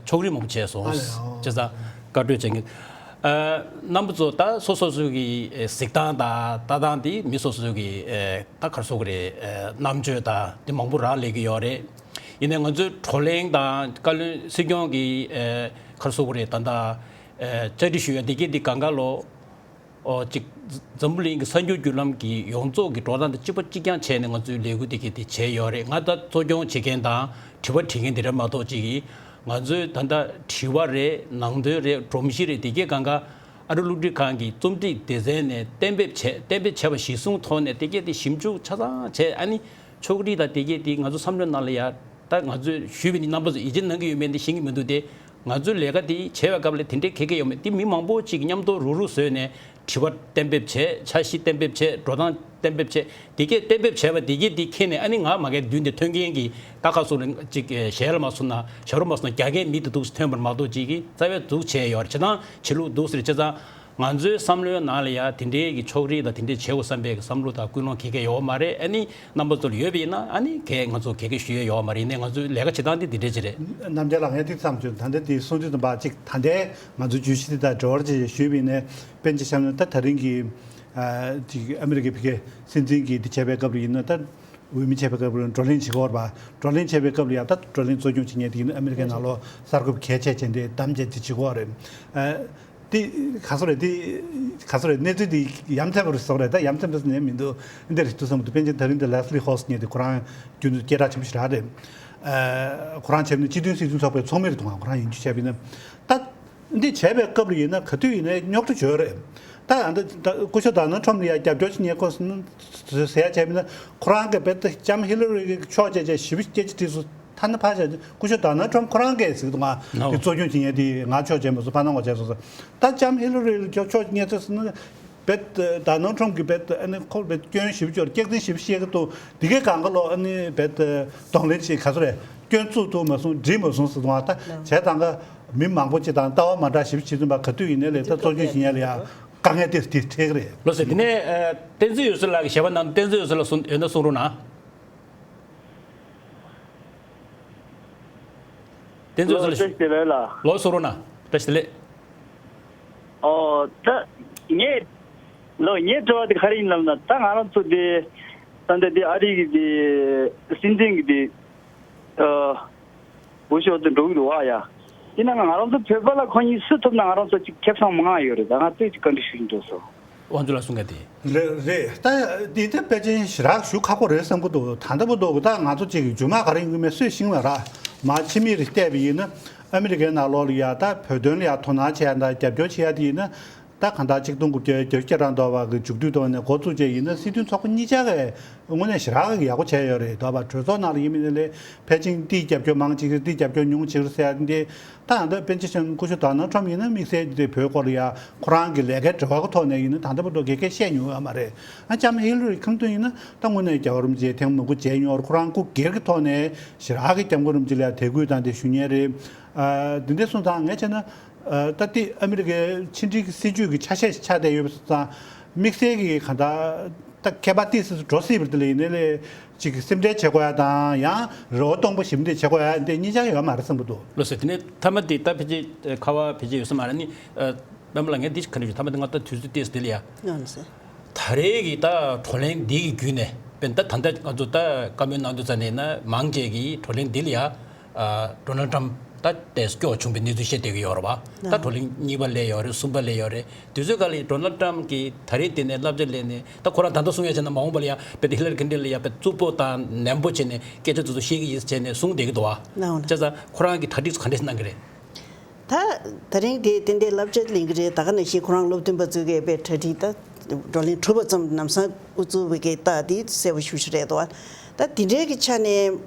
ཕྱོགས་རིས་མང་པོ་བྱས་སོང་། ཨ་ལས། ཨོ། བྱས་ཙང་བཀའ་འཁྲོལ་བྱེད་ངེས། ཨ་རྣམ་པ་ཚོ་ད་སོ་སོ་སོ་གི་ཨེ་གཟིགས་སྟངས་དང་ལྟ་སྟངས་དེ་མི་སོ་སོ་གི་ཨེ་ད་ག་རེ་ཟེར་དགོས་རེད། ཨེ་རྣམ་དཔྱོད་དང་དེ་མང་པོ་རག་ལས་ཀྱི་ཡོད་རེད། ཡིན་ནའི་ང་ཚོའི་བགྲོ་གླེང་དང་བཀའ་བློན་སྲིད་སྐྱོང་གི་ཨེ་ག་རེ་ཟེར་དགོས་རེད། ད་ལྟ་ཨེ་བཅར་འདྲི་ཞུ་ཡ་དེ་གས་དེ་གང་ག་ལོ། ཨོ་གཅིག་འཛམ་བུ་གླིང་གི་གསར་འགྱུར་བརྒྱུད་ལམ་གྱི་ཡོངས་རྫོགས་ཀྱི་འགྲོ་སྟངས་དང་གཅིག་པ་གཅིག་རྐྱང་བྱས་ནས་ང་ཚོའི་ལས་འགུལ་དེ་གས་དེ་བྱས་ཡོད་རེད། ང་ད་གཙོ་སྐྱོང་བྱེད་མཁན་དང་དྲི་བ་དྲི་མཁན་དེ་འདྲ་མ་གཏོགས་ཅིག་གིས་ང་ཚོའི་ད་ལྟ་དྲི་བ་རེད། ནང་དོན་རེད། སྒྲོམ་གཞི་རེད། དེ་གས་གང་ག་ཨ་རི་རླུང་འཕྲིན་ཁང་གི་རྩོམ་སྒྲིག་སྡེ་ཚན་ནས་གཏན་འབེབས་བྱས། གཏན་འབེབས་བྱས་པ་གཞིར་བཟུང་ཐོག་ནས་དེ་གས་དེ་ཞིབ་འཇུག་ཆ་ཚང་བྱས། ཨ་ནི་ཕྱོགས་རིས་དང་དེ་གས་དེ་ང་ཚོ་བསམ་བློའི་ནང་ལ་ཡ། ད་ང་ཚོས་ཞུས་པ་ནི་རྣམ་པ་ཚོ་ཡིད་ཆེས་གནང་གི་ཡོད་མེད་འདི་ཤེས་ཀྱི་མི་འདུག་སྟེ། ང་ཚོའི་ལས་ཀ་འདི་བྱེད་པའི་སྐབས་ལ་དེ་འདྲའི་གལ་གལ་ཡོད་མེད་འདི་མི་མང་པོ་ཅིག་མཉམ་དུ་རུག་རུག་བཟོས་ནས་དྲི་བ་གཏན་འབེབས་བྱས། འཆར་གཞི་གཏན་འབེབས་བྱས། འགྲོ་སྟངས་གཏན་འབེབས་བྱས། དེ་གས་གཏན་འབེབས་བྱས་པ་དེ་གས་འདི་ཁྱེར་ནས་ཨ་ནི་ང་མ་གིའི་མདུན་དེ་ཐོན་མཁན་གྱི་ད་ག་སོ་ལ་ཅིག་ཞལ་ལ་མ་སོང་ན་ཞབས་ར་མ་སོང་ན་རྒྱག་མཁན་མི་དེ་འདུག་སེ་ཐོན་པར་མ་གཏོགས་ཅིག་གིས་རྩ་བའི་འཛུགས་བྱས་ཡོད་རེད། བྱས་ཙང་བྱེད་ལུགས་འདུག་ཟེར། བྱས་ཙང་ང་ཚོའི་བསམ་བློའི་ནང་ལ་ཡ་དེ་འདྲའི་གི་ཕྱོགས་རིས་དང་དེ་འདྲའི་བྱེད་དགོས་བསམ་པའི་གི་བསམ་བློ་དང་ཀུན་སློང་ག་གེ་ཡོད་མ་རེད། ཨ་ནི་རྣམ་པ་ཚོ་ལ་ཡོད་པ་ཡིན་ན་ཨ་ནི་གས་ང་ཚོ་ག་གེ་ཞུ་ཡས་ཡོད་མ་རེད། ཡིན་ནའི་ང་ཚོའི་ལས་ཀ་བྱེད་སྟངས་འདི་འདི་འདྲ་ཅིག་རེད། རྣམ་རྒྱལ་ལགས་ངས་འདི་བསམ་བྱུང་། ད་ལྟ་འདི་གསུང་དུས་ཙམ་པ་ཅིག་ད་ལྟའི་ང་ཚོ་བརྗོད་གཞི་འདི་དང་འབྲེལ་བ་ཅིག་ཞུས་པ་ཡིན་ནའི་པེན་ཇི་ཤམ་ནི་ད་ད་རིང་གི་ཨ་ཅིག་ཨ་མི་རི་ཀའི་ཕ་གིའི་སྲིད་འཛིན་གྱིས་འདི་བྱས་པའི་སྐབས་ལ་ཡིན་ན། ད་འོས་མི་བྱས་པའི་སྐབས་ལ་བགྲོ་གླེང་བྱེད་ཀྱི་ཡོད་རེད་པ། བགྲོ་གླེང་བྱས་པའི་སྐབས་ལ་ཡང་ད་བགྲོ་གླེང་གཙོ་སྐྱོང་བྱེད་མཁན་དེ་ཡིན་ན་ཨ་མི་རི་ཀའི་ནང་ལོགས་གསར་འགོད་གལ་ཆེ་ཆེ་འདི་གདམ་བྱས་ཅིག་བྱེད་ཀྱི་ཡོད་རེད། ཨ། དེ་ག་ཚོད་རེད། དེ་ག་ཚོད་རེད། གནས་ཚུལ་དེ་ཡ་མཚན་པོ་རེད་བཟོ་རེད། ད་ཡ་མཚན་པོ་ནས་མི་འདུག་འདི་རེད་འདུག་བསམ་འདུག་པེན་ཇི་ད་རིང་འདི་ལེ་སི་ལི་ཧོ་སི་ངེད་དེ་ཁོ་རང་རྒྱུན་དུ་སྐད་གྲགས་ཆེན་པོ་ཞིག་རག་རེད། ཨ། ཁོ་རང་བྱས་ན་སྤྱི་མཐུན་སྲིད་དོན་ཚོགས་པའི་ཚོགས་མི་རེད་འདུག་ཁོ་རང་ཡིན་རྒྱུ་བྱས་པ་ཡིན་ན། ད་འདི་བྱས་པའི་སྐབས་ལ་ཡིན་ན་ག་དུས་ཡིན་ནའི་རྙོག་དྲ་ཡོད་རེད། ད་ཨ་འདི་ད་སྐུ་ཞབས་ཌོ་ནལ་ཁྲམ་ལ་ཡ་རྒྱབ་སྐྱོར་བྱེད་མཁན་ཁོ་ཟེར་ཡ་བྱས་པ་ཡིན་ན། ཁོ་རང་གིས་རྦད་དེ་ལྕམ་ཧི་ལ་རི་གི་ཕྱོགས་བྱས་བྱས་ཞིབ་སྐད་ཆ་དྲིས་སོང་། ཐ་ན་ཕར་བཞག་སྐུ་ཞབས་ཌོ་ནལ་ཁྲམ་ཁོ་རང་གིས་ཟེར་གི་འདུག་ང་གི་གཙོ་སྐྱོང་བྱེད་མཁན་དེ་ང་ཕྱོགས་བྱས་མ་སོང་། ཕར་གནང་བ་བྱས་སོང་ཟེར། ད་ལྕམ་ཧི་ལ་རི་ལ་ཕྱོགས་ཕྱོགས་ངས་ཚོད་ཟེར་ན་རྦད་ཌོ་ནལ་ཁྲམ་གྱིས་རྦད་ཨ་ནི་ཁོ་རྦད་སྐྱོན་ཞིབ་སྐྱོར་སྐྱག་རྫུན་ཞིབ་བཤད་གི་འདུག་འདི་གའི་སྒང་ག་ལོ་ཨ་ནི་རྦད་གདོང་ལེན་བྱེད་ག་ཚོད་རེད། སྐྱོན་བཙུགས་ཐུབ་མ་སོང་། འགྲིག་མ་སོང་ཟེར་གི་འདུག་ང་ད་བྱས་ཙང་ག་མི་མང་པོ་ཅིག་དང་ལྟ་བ་མ་འདྲ་ཞིབ་བྱེད་ཐུབ་པ་ག་དུས་ཡིན་ནའི་ལས་ད་གཙོ་སྐྱོང་བྱེད་མཁན་ལ་ཡ་དཀའ་ངལ་དེ་དེ་འཕྲད་གི་རེད། ལགས་སེ། དེ་ནས་ཨ་བསྟན་འཛིན་འོད་ཟེར་ལགས་ཀྱིས་ཞལ་པར་གནང་། བསྟན་འཛིན་འོད་ཟེར་ལགས་གསུང་ཡོད་ན་གསུང་རོགས་གནང་། བསྟན་འཛིན་ལགས་ལགས། བཀྲ་ཤིས་བདེ་ལེགས་ལགས། ལགས་སོ། རོགས་གནང་། བཀྲ་ཤིས་བདེ་ལེགས། ཨོ། ད་ངས་ལགས་ངའི་དྲི་བ་དེ་ག་རེ་ཡིན་ལབ་ན། ད་ང་རང་ཚོ་དེ་ད་ལྟ་དེ་ཨ་རི་གི་དེ་སྲིད་འཛིན་གི་དེ་ཨ་འོས་ཤོག་དེ་འགྲོ་གི་འདུག་བ་ཡ། ཡིན་ན་ང་རང་ཚོ་བོད་པ་ལ་ཁོ་གཉིས་སུ་ཐོབ་ན་ང་རང་ཚོ་ཅིག་ཁེ་བཟང་མང་ང་ཡོད་རེད། ད་ང་ཚོས་ཅིག་བཀའ་འདྲི་ཞུ་བཞིན་འགྲོ་སོང་། དབང་ཕྱུག་ལགས་གསུང་མཁན་དེ། རེད་རེད། ད་འདི་ད་དཔེ་ཅན་ཞེ་དྲག་ཞུ་ཁག་པོ་རེད་བསམ་གྱི་འདུག་ད་ལྟ་བུ་འདུག་ད་ང་ཚོ་གཅིག་གི་རྒྱུ་མ་ག་རེ་ཡིན་མིན་སུས་ཤེས་ཀྱི་མ་རེད། མ་ཕྱི་མིག་རེ་བལྟས་པ་ཡིན་ན་ཨ་མི་རི་ཀའི་ནང་ལོགས་ལ་ཡ་ད་བོད་དོན་ལ་ཡ་དོ་སྣང་བྱེད་ཡ་དང་རྒྱབ་སྐྱོར་བྱེད་ཡ་དེ་ཡིན་ན། ད་གང་ལྟར་ཆིག་སྟོང་དགུ་བརྒྱ་བརྒྱད་ཅུ་གྱ་གྲངས་དོ་བ་གི་མཇུག་བསྡུའི་ཐོག་ནས་འགོ་བཙུགས་བྱས་ཡིན་ན། སྲིད་དོན་ཚོགས་པ་གཉིས་ཆ་གས་དངོས་གནས་ཞེ་དྲག་གི་ཡག་པོ་བྱས་ཡོད་རེད་དོ་བ། གྲོས་ཚོགས་ནང་ལ་ཡིན་མིན་ལས་ཕལ་ཆེར་འདིས་རྒྱབ་སྐྱོར་མང་ཆེ་ཤོས་འདིས་རྒྱབ་སྐྱོར་ཉུང་ཆེ་ཤོས་ཟེར་ཡ་འདི། ད་ད་ལྟ་པཎ་ཆེན་སྐུ་ཞབས་ཌོ་ནལ་ཊམ་ཡིན་ན་དམིགས་བསལ་འདི་བོད་སྐོར་ལ་ཡ་ཁོ་རང་གི་ལས་ཀའི་འབྲེལ་བ་གི་ཐོག་ནས་ཡིན་ན་ད་ལྟ་བར་དུ་ག་གེ་བཤད་མྱོང་ཡོད་མ་རེད། ཨ་ལྕམ་ཧི་ལ་རི་ཁིན་ཊོན་ཡིན་ན་ད་དངོས་གནས་རྒྱལ་བ་རིན་པོ་ཆེ་ཐེངས་མང་པོ་མཇལ་མྱོང་བ་རེད། ཁོ་རང་སྐུ་སྒེར་གྱི་ཐོག་ནས་ཞེ་དྲག་གི་སྐྱབས་མགོན་རིན་པོ་ཆེ་ལ་ཡ་དད་གུས་དང་དེ་ཞུ་མཁན་རེད། ཨ་འདི་འདྲ་སོང་ཙང་ངས་བྱས་ན། ཨ་ད་ལྟའི་ཨ་མི་རི་ཀའི་ཕྱི་འབྲེལ་གྱི་སྲིད་ཇུས་ཀྱི་ཆ་ཤས་ཤིག་ཆགས་བསྡད་ཡོད་པ་སོང་ཙང་། དམིགས་བསལ་གྱི་གང་ལྟར་ད་ཁྱད་པར་ཏོག་ཙམ་འགྲོ་སྲིད་པ་དེ་ལ་ཡིན་ནའི་ལས་ཅིག་སེམས་ཁྲལ་བྱེད་དགོས་ཡ་དང་ཡང་རེ་བ་སྟོང་པ་ཞིག་འདི་བྱེད་དགོས་ཡ་འདི་གཉིས་ཆ་ཡོད་མ་རེད་བསམ་གྱི་འདུག། ལགས་སོ། དེ་ནས་མཐའ་མ་དེ་ད་ཕལ་ཆེར་ཁ་བ་ཕལ་ཆེར་ཡོད་ས་མ་རེད་ནི། ཨ་པད་མ་ལགས་ངས་འདི་ཞིག་ག་འདྲ་ཞུ། མཐའ་མ་དེ་ང་ད་དུས་ཚོད་ཏོག་ཙམ་དེ་ལ་ཡ། ལགས་སོ། ད་རེས་ཀྱི་ད་བགྲོ་གླེང་འདི་གི་བརྒྱུད་ནས་དཔེར་ན་ད་ད་ལྟ་ང་ཚོ་ད་བཀའ་མོལ་གནང་དུས་ཙམ་ནས་ན་མང་ཆེ་གིས་བགྲོ་གླེང་འདི་ལ་ཡ། ཨ་ཌོ་ནལ་ཊམ་ད་ཏོག་ཙམ་སྐྱོ་བ་བྱུང་བའི་གནས་ཚུལ་བཤད་བསྡད་ཀྱི་ཡོད་རེད་བ། ད་བགྲོ་གླེང་གཉིས་པ་སླེབས་ཡོད་རེད། གསུམ་པ་སླེབས་ཡོད་རེད། དུས་ཚོད་ག་ལ་ཡིན་ཌོ་ནལ་ཊམ་གྱིས་ད་རེས་དེ་ནས་བསླབ་བྱ་ལེན་ནས། ད་ཁོ་རང་ད་ལྟ་གསུང་ཡ་བྱས་ན་མ་འོངས་པ་ལ་ཡ་དཔེ་དེ་ཧི་ལ་རི་ཁིན་ཊོན་ལ་ཡ་དཔེ་རྩུབ་པོ་དང་ནན་པོ་བྱས་ནས་སྐད་ཆ་དེ་ཚོ་བཤད་ཀྱི་ཡིན་བྱས་ནས་གསུང་བསྡད་ཀྱི་འདུག་བ། ལགས་འོང་། བྱས་ཙང་ཁོ་རང་གིས་གྲ་སྒྲིག་ཚོ་ག་འདྲས་གནང་གི་རེད། ད་ད་རིང་དེ་ཏན་ཏན་བསླབ་བྱ་ལེན་གྱི་རེད། ད་ག་ནང་བཞིན་ཁོ་རང་སློབ་སྟོན་པ་ཚོས་གི་དཔེ་གྲ་སྒྲིག་ད་བགྲོ་གླེང་གྲུབ་པ་ཙམ་ལམ་སང་དབུ་ཚུགས་པའི་གི་རྟགས་དེ་གསལ་པོ་ཞེ་པོ་ཅིག་རེད་འདུག་བ། ད་དེ་འདྲའི་གི་ཆ་ནས།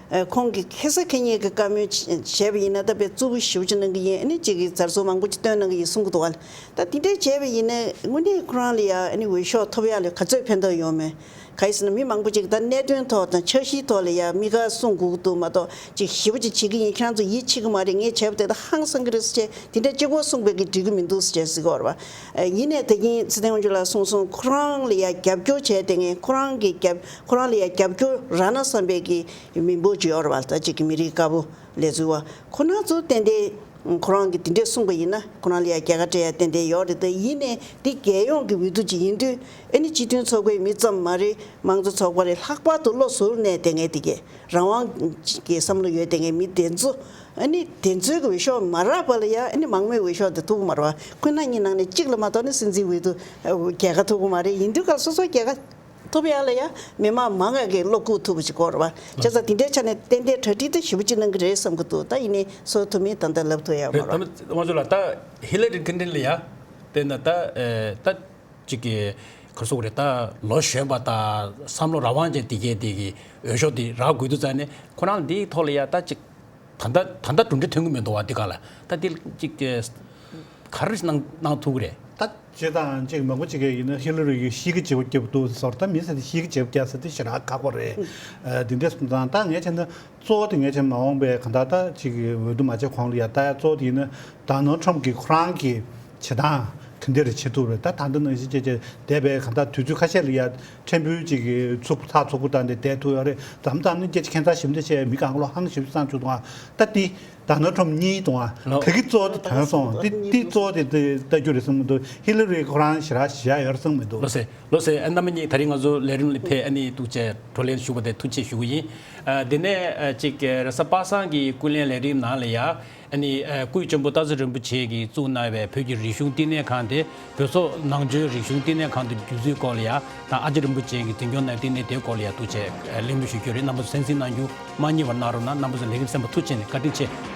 ཨ་ཁོང་གིས་ཁ་སང་ཁ་ཉིན་གྱི་བཀའ་མོལ་བྱས་པ་ཡིན་ན་ད་དཔེ་རྩུབ་པོ་ཞེ་པོ་ཅིག་གནང་གི་ཡིན། ཨ་ནི་གཅིག་གིས་ཛར་ཟུར་མང་པོ་ཅིག་བཏོན་གནང་གི་ཡིན་གསུང་གི་འདུག་བ། ད་དེ་འདྲ་བྱས་པ་ཡིན་ན་དངོས་གནས་ཁོ་རང་ལ་ཡ་ཨ་ནི་འོས་ཤོག་ཐོབ་ཡག་ལ་ག་ཚོད་ཕན་ཐོགས་ཡོང་མེད། ག་ཡིན་ཟེར་ན་མི་མང་པོ་ཅིག་ད་གནད་དོན་ཐོག་དང་འཆར་གཞིའི་ཐོག་ལ་ཡ་དམིགས་བཀར་གསུང་དགོས་ཀྱི་འདུག་མ་གཏོགས་ཅིག་ཞེ་པོ་ཅིག་བྱེད་ཀྱི་ཡིན། ཁྱེད་རང་ཚོ་ཡིད་ཆེས་ཀྱི་མ་རེད། ངས་བྱས་པ་དེ་ད་ཧང་སང་གི་རེད་ཟེར་བྱས་དེ་འདྲ་གཅིག་པོ་གསུངས་པའི་གི་འགྲིག་གི་མི་འདུག་ཟེར་བྱས་ཟེར་གྱི་ཡོད་རེད་བ། ཡིན་ནའི་ད་གིན་ཚེ་བརྟན་དབང་ཕྱུག་ལགས་གསུངས་སོང་། ཁོ་རང་ལ་ཡ་རྒྱབ་སྐྱོར་བྱས་བསྡད་མཁན་ཁོ་རང་གི་རྒྱབ་ཁོ་རང་ལ་ཡ་རྒྱབ་སྐྱོར་རག་ན་བསམ་པའི་གི་མི་འབོར་ཅིག་ཡོད་རེད་བ། ད་ཅིག་གི་མི་རིགས་དཀར་པོ་ལས་འཛུལ་བ་ཁོ་ན་ཚོ་ཏན་ཏན་ཁོ་རང་གི་དེ་འདྲས་གསུངས་པ་ཡིན་ན་ཁོ་རང་ལ་ཡ་རྒྱལ་ཁ་སྤྲད་ཡ་ཏན་ཏན་ཡོད་རེད། ད་ཡིན་ནའི་འདི་རྒྱལ་ཡོངས་ཀྱི་འོས་བསྡུ་ཅིག་ཡིན་དུས་ཨ་ནི་སྤྱི་མཐུན་ཚོགས་པའི་མི་ཙམ་མ་རེད། མང་གཙོ་ཚོགས་པ་རེད། ལྷག་པར་དུ་བློ་གཟུར་གནས་བསྡད་མཁན་དེ་གས་རང་དབང་གི་བསམ་བློ་ཡོད་བསྡད་མཁན་མི་དེ་ཚོ་ཨ་ནི་དེ་ཚོའི་གི་འོས་ཤོག་མ་རག་པ་ལ་ཡ་ཨ་ནི་མང་མོས་འོས་ཤོག་དེ་ཐོབ་ཀྱི་མ་རེད་བ། ཁོ་ན་གཉིས་ནང་ནས་གཅིག་ལ་མ་གཏོགས་ནི་སྲིད་འཛིན་འོས་བསྡུ་རྒྱལ་ཁ་ཐོབ་ཀྱི་མ་རེད། ཡིན་དུས་ག་ལ་སོ་སོ་རྒྱལ་ཁ་ཐོབ་ཡག་ལ་ཡ་མི་མང་མང་ང་གི་བློ་ཁུག་ཐུབ་པ་ཞིག་དགོས་རེད་བ། བྱས་ཙང་དེ་འདྲའི་ཆ་ནས་ཏན་ཏན་གྲ་སྒྲིག་དེ་ཞེ་པོ་ཅིག་གནང་གི་རེད་བསམ་གི་འདུག་ད་ཡིན་ནའི་སོ་ཐུབ་མིན་ད་ལྟ་ལབ་ཐུབ་ཡག་མ་རེད། ད་དབང་ཕྱུག་ལགས་ད་ཧི་ལ་རི་ཁིན་ཊོན་ལ་ཡ་དཔེར་ན་ད་ཨེ་ད་ཅིག་གི་ག་རེ་ཟེར་དགོས་རེད། ད་ལོ་གཞོན་པ་དང་བསམ་བློ་རང་དབང་ཅན་དེ་གས་དེ་གི་འོས་ཤོག་དེ་རག་དགོས་དུས་ཙང་ནས་ཁོ་རང་འདིའི་ཐོག་ལ་ཡ་ད་ཅིག་ད་ལྟ་ད་ལྟ་གྲུབ་འབྲས་ཐོན་གི་མི་འདུག་བ། འདི་ག་ལ་ད་འདི་ཅིག་གི་ག་རེ་གནང་གནང་ཐུབ་ཀྱི་རེད། ད་བྱས་ཙང་ཅིག་མང་པོ་ཅིག་གིས་ཡིན་ན་ཧི་ལ་རི་ཡིས་ཤི་གི་བྱེད་པོ་རྒྱབ་འདུག་ཟེར། ད་མི་ཟེར་དེ་ཤི་གི་བྱེད་པོ་རྒྱག་ས་དེ་ཞེ་དྲག་ཁག་པོ་རེད། ཨ་འདི་འདྲ་སོང་ཙང་ད་ངས་བྱས་ན་གཙོ་བོ་དེ་ངས་བྱས་མ་འོངས་པའི་གང་ལྟར་ད་ཅིག་འོས་བསྡུ་མ་བྱས་གོང་ལ་ཡ་ད་ཡ་གཙོ་བོ་དེ་ཡིན་ན་ཌོ་ནལ་ཊམ་གྱིས་ཁོ་རང་གི་བྱེད་སྟངས་ག་འདྲ་རེ་བྱེད་ཐུབ་རེད། ད་ད་ལྟ་ནང་བཞིན་བྱས་བྱས་བསྡད་པའི་གང་ལྟར་དུས་ཚོད་ཁ་ཤས་ལ་ཡ་ཕྲན་བུ་ཅིག་གི་ཚུགས་ཚགས་ཚུགས་པོ་བཏང་སྟེ་བསྡད་ཐུབ་ཡོད་རེད། མཚམས་མཚམས་ནི་སྐད་ཆ་ཁྱད་མཚར་ཞིབ་འདྲ་བཤད་མི་གང་ག་ལོ་ཧང་ཞིབ་བསམ་བཅུག་དང་། ད་འདི་ཌོ་ནལ་ཊམ་གཉིས་དང་ལོ། ད་གི་གཙོ་བོ་དེ་དོན་སོང་། དེ་དེ་གཙོ་བོ་དེ་དེ་ལྟ་རྒྱུ་རེད་བསམ་གི་འདུག་ཧི་ལ་རི་ཁོ་རང་ཞེ་དྲག་ཞེ་ཡག་ཡོད་རེད་བསམ་གི་འདུག་ལགས་སེ། ལགས་སེ། ཨ་རྣམ་པ་གཉིས་ད་རིང་ང་ཚོ་ལས་རིམ་ལ་ཕེབས་ཨ་ནི་ཐུགས་རྗེ་བགྲོ་གླེང་ཞུ་བ་དེ་ཐུགས་རྗེ་ཆེ་ཞུ་གི་ཡིན། ཨ་དེ་ནས་ཨ་ཅིག་རེས་གཟའ་པ་སངས་ཀྱི་ཀུན་གླེང་ལས་རིམ་ནང་ལ་ཡ། ཨ་ནི་ཨ་སྐུའི་གཅུང་པོ་སྟག་འཚེར་རིན་པོ་ཆེ་གིས་བཙུགས་གནང་བའི་བོད་ཀྱི་རིག་གཞུང་བསྟི་གནས་ཁང་དེ་བོད་སོག་ནང་ཆོས་རིག་གཞུང་བསྟི་གནས་ཁང་དུ་བསྒྱུར་ཚུལ་སྐོར་ལ་ཡ་དང་། ཨ་ཅག་རིན་པོ་ཆེ་གིས་འཛིན་སྐྱོང་གནང་བསྟི་གནས་དེའི་སྐོར་ལ་ཡ་ཐུགས་རྗེ་ཆེ་གླེང་མོལ་ཞུ་རྒྱུ་རེད། རྣམ་པ་ཚོ་གསན་གཟིགས་གནང་རྒྱུ་མ་བསྙེལ་བ་གནང་རོགས་གནང་། རྣམ་པ་ཚོ་ལས་རིམ་གསན་པ་ཐུགས་རྗེ་ཆེ། བཀའ་དྲིན་ཆེ།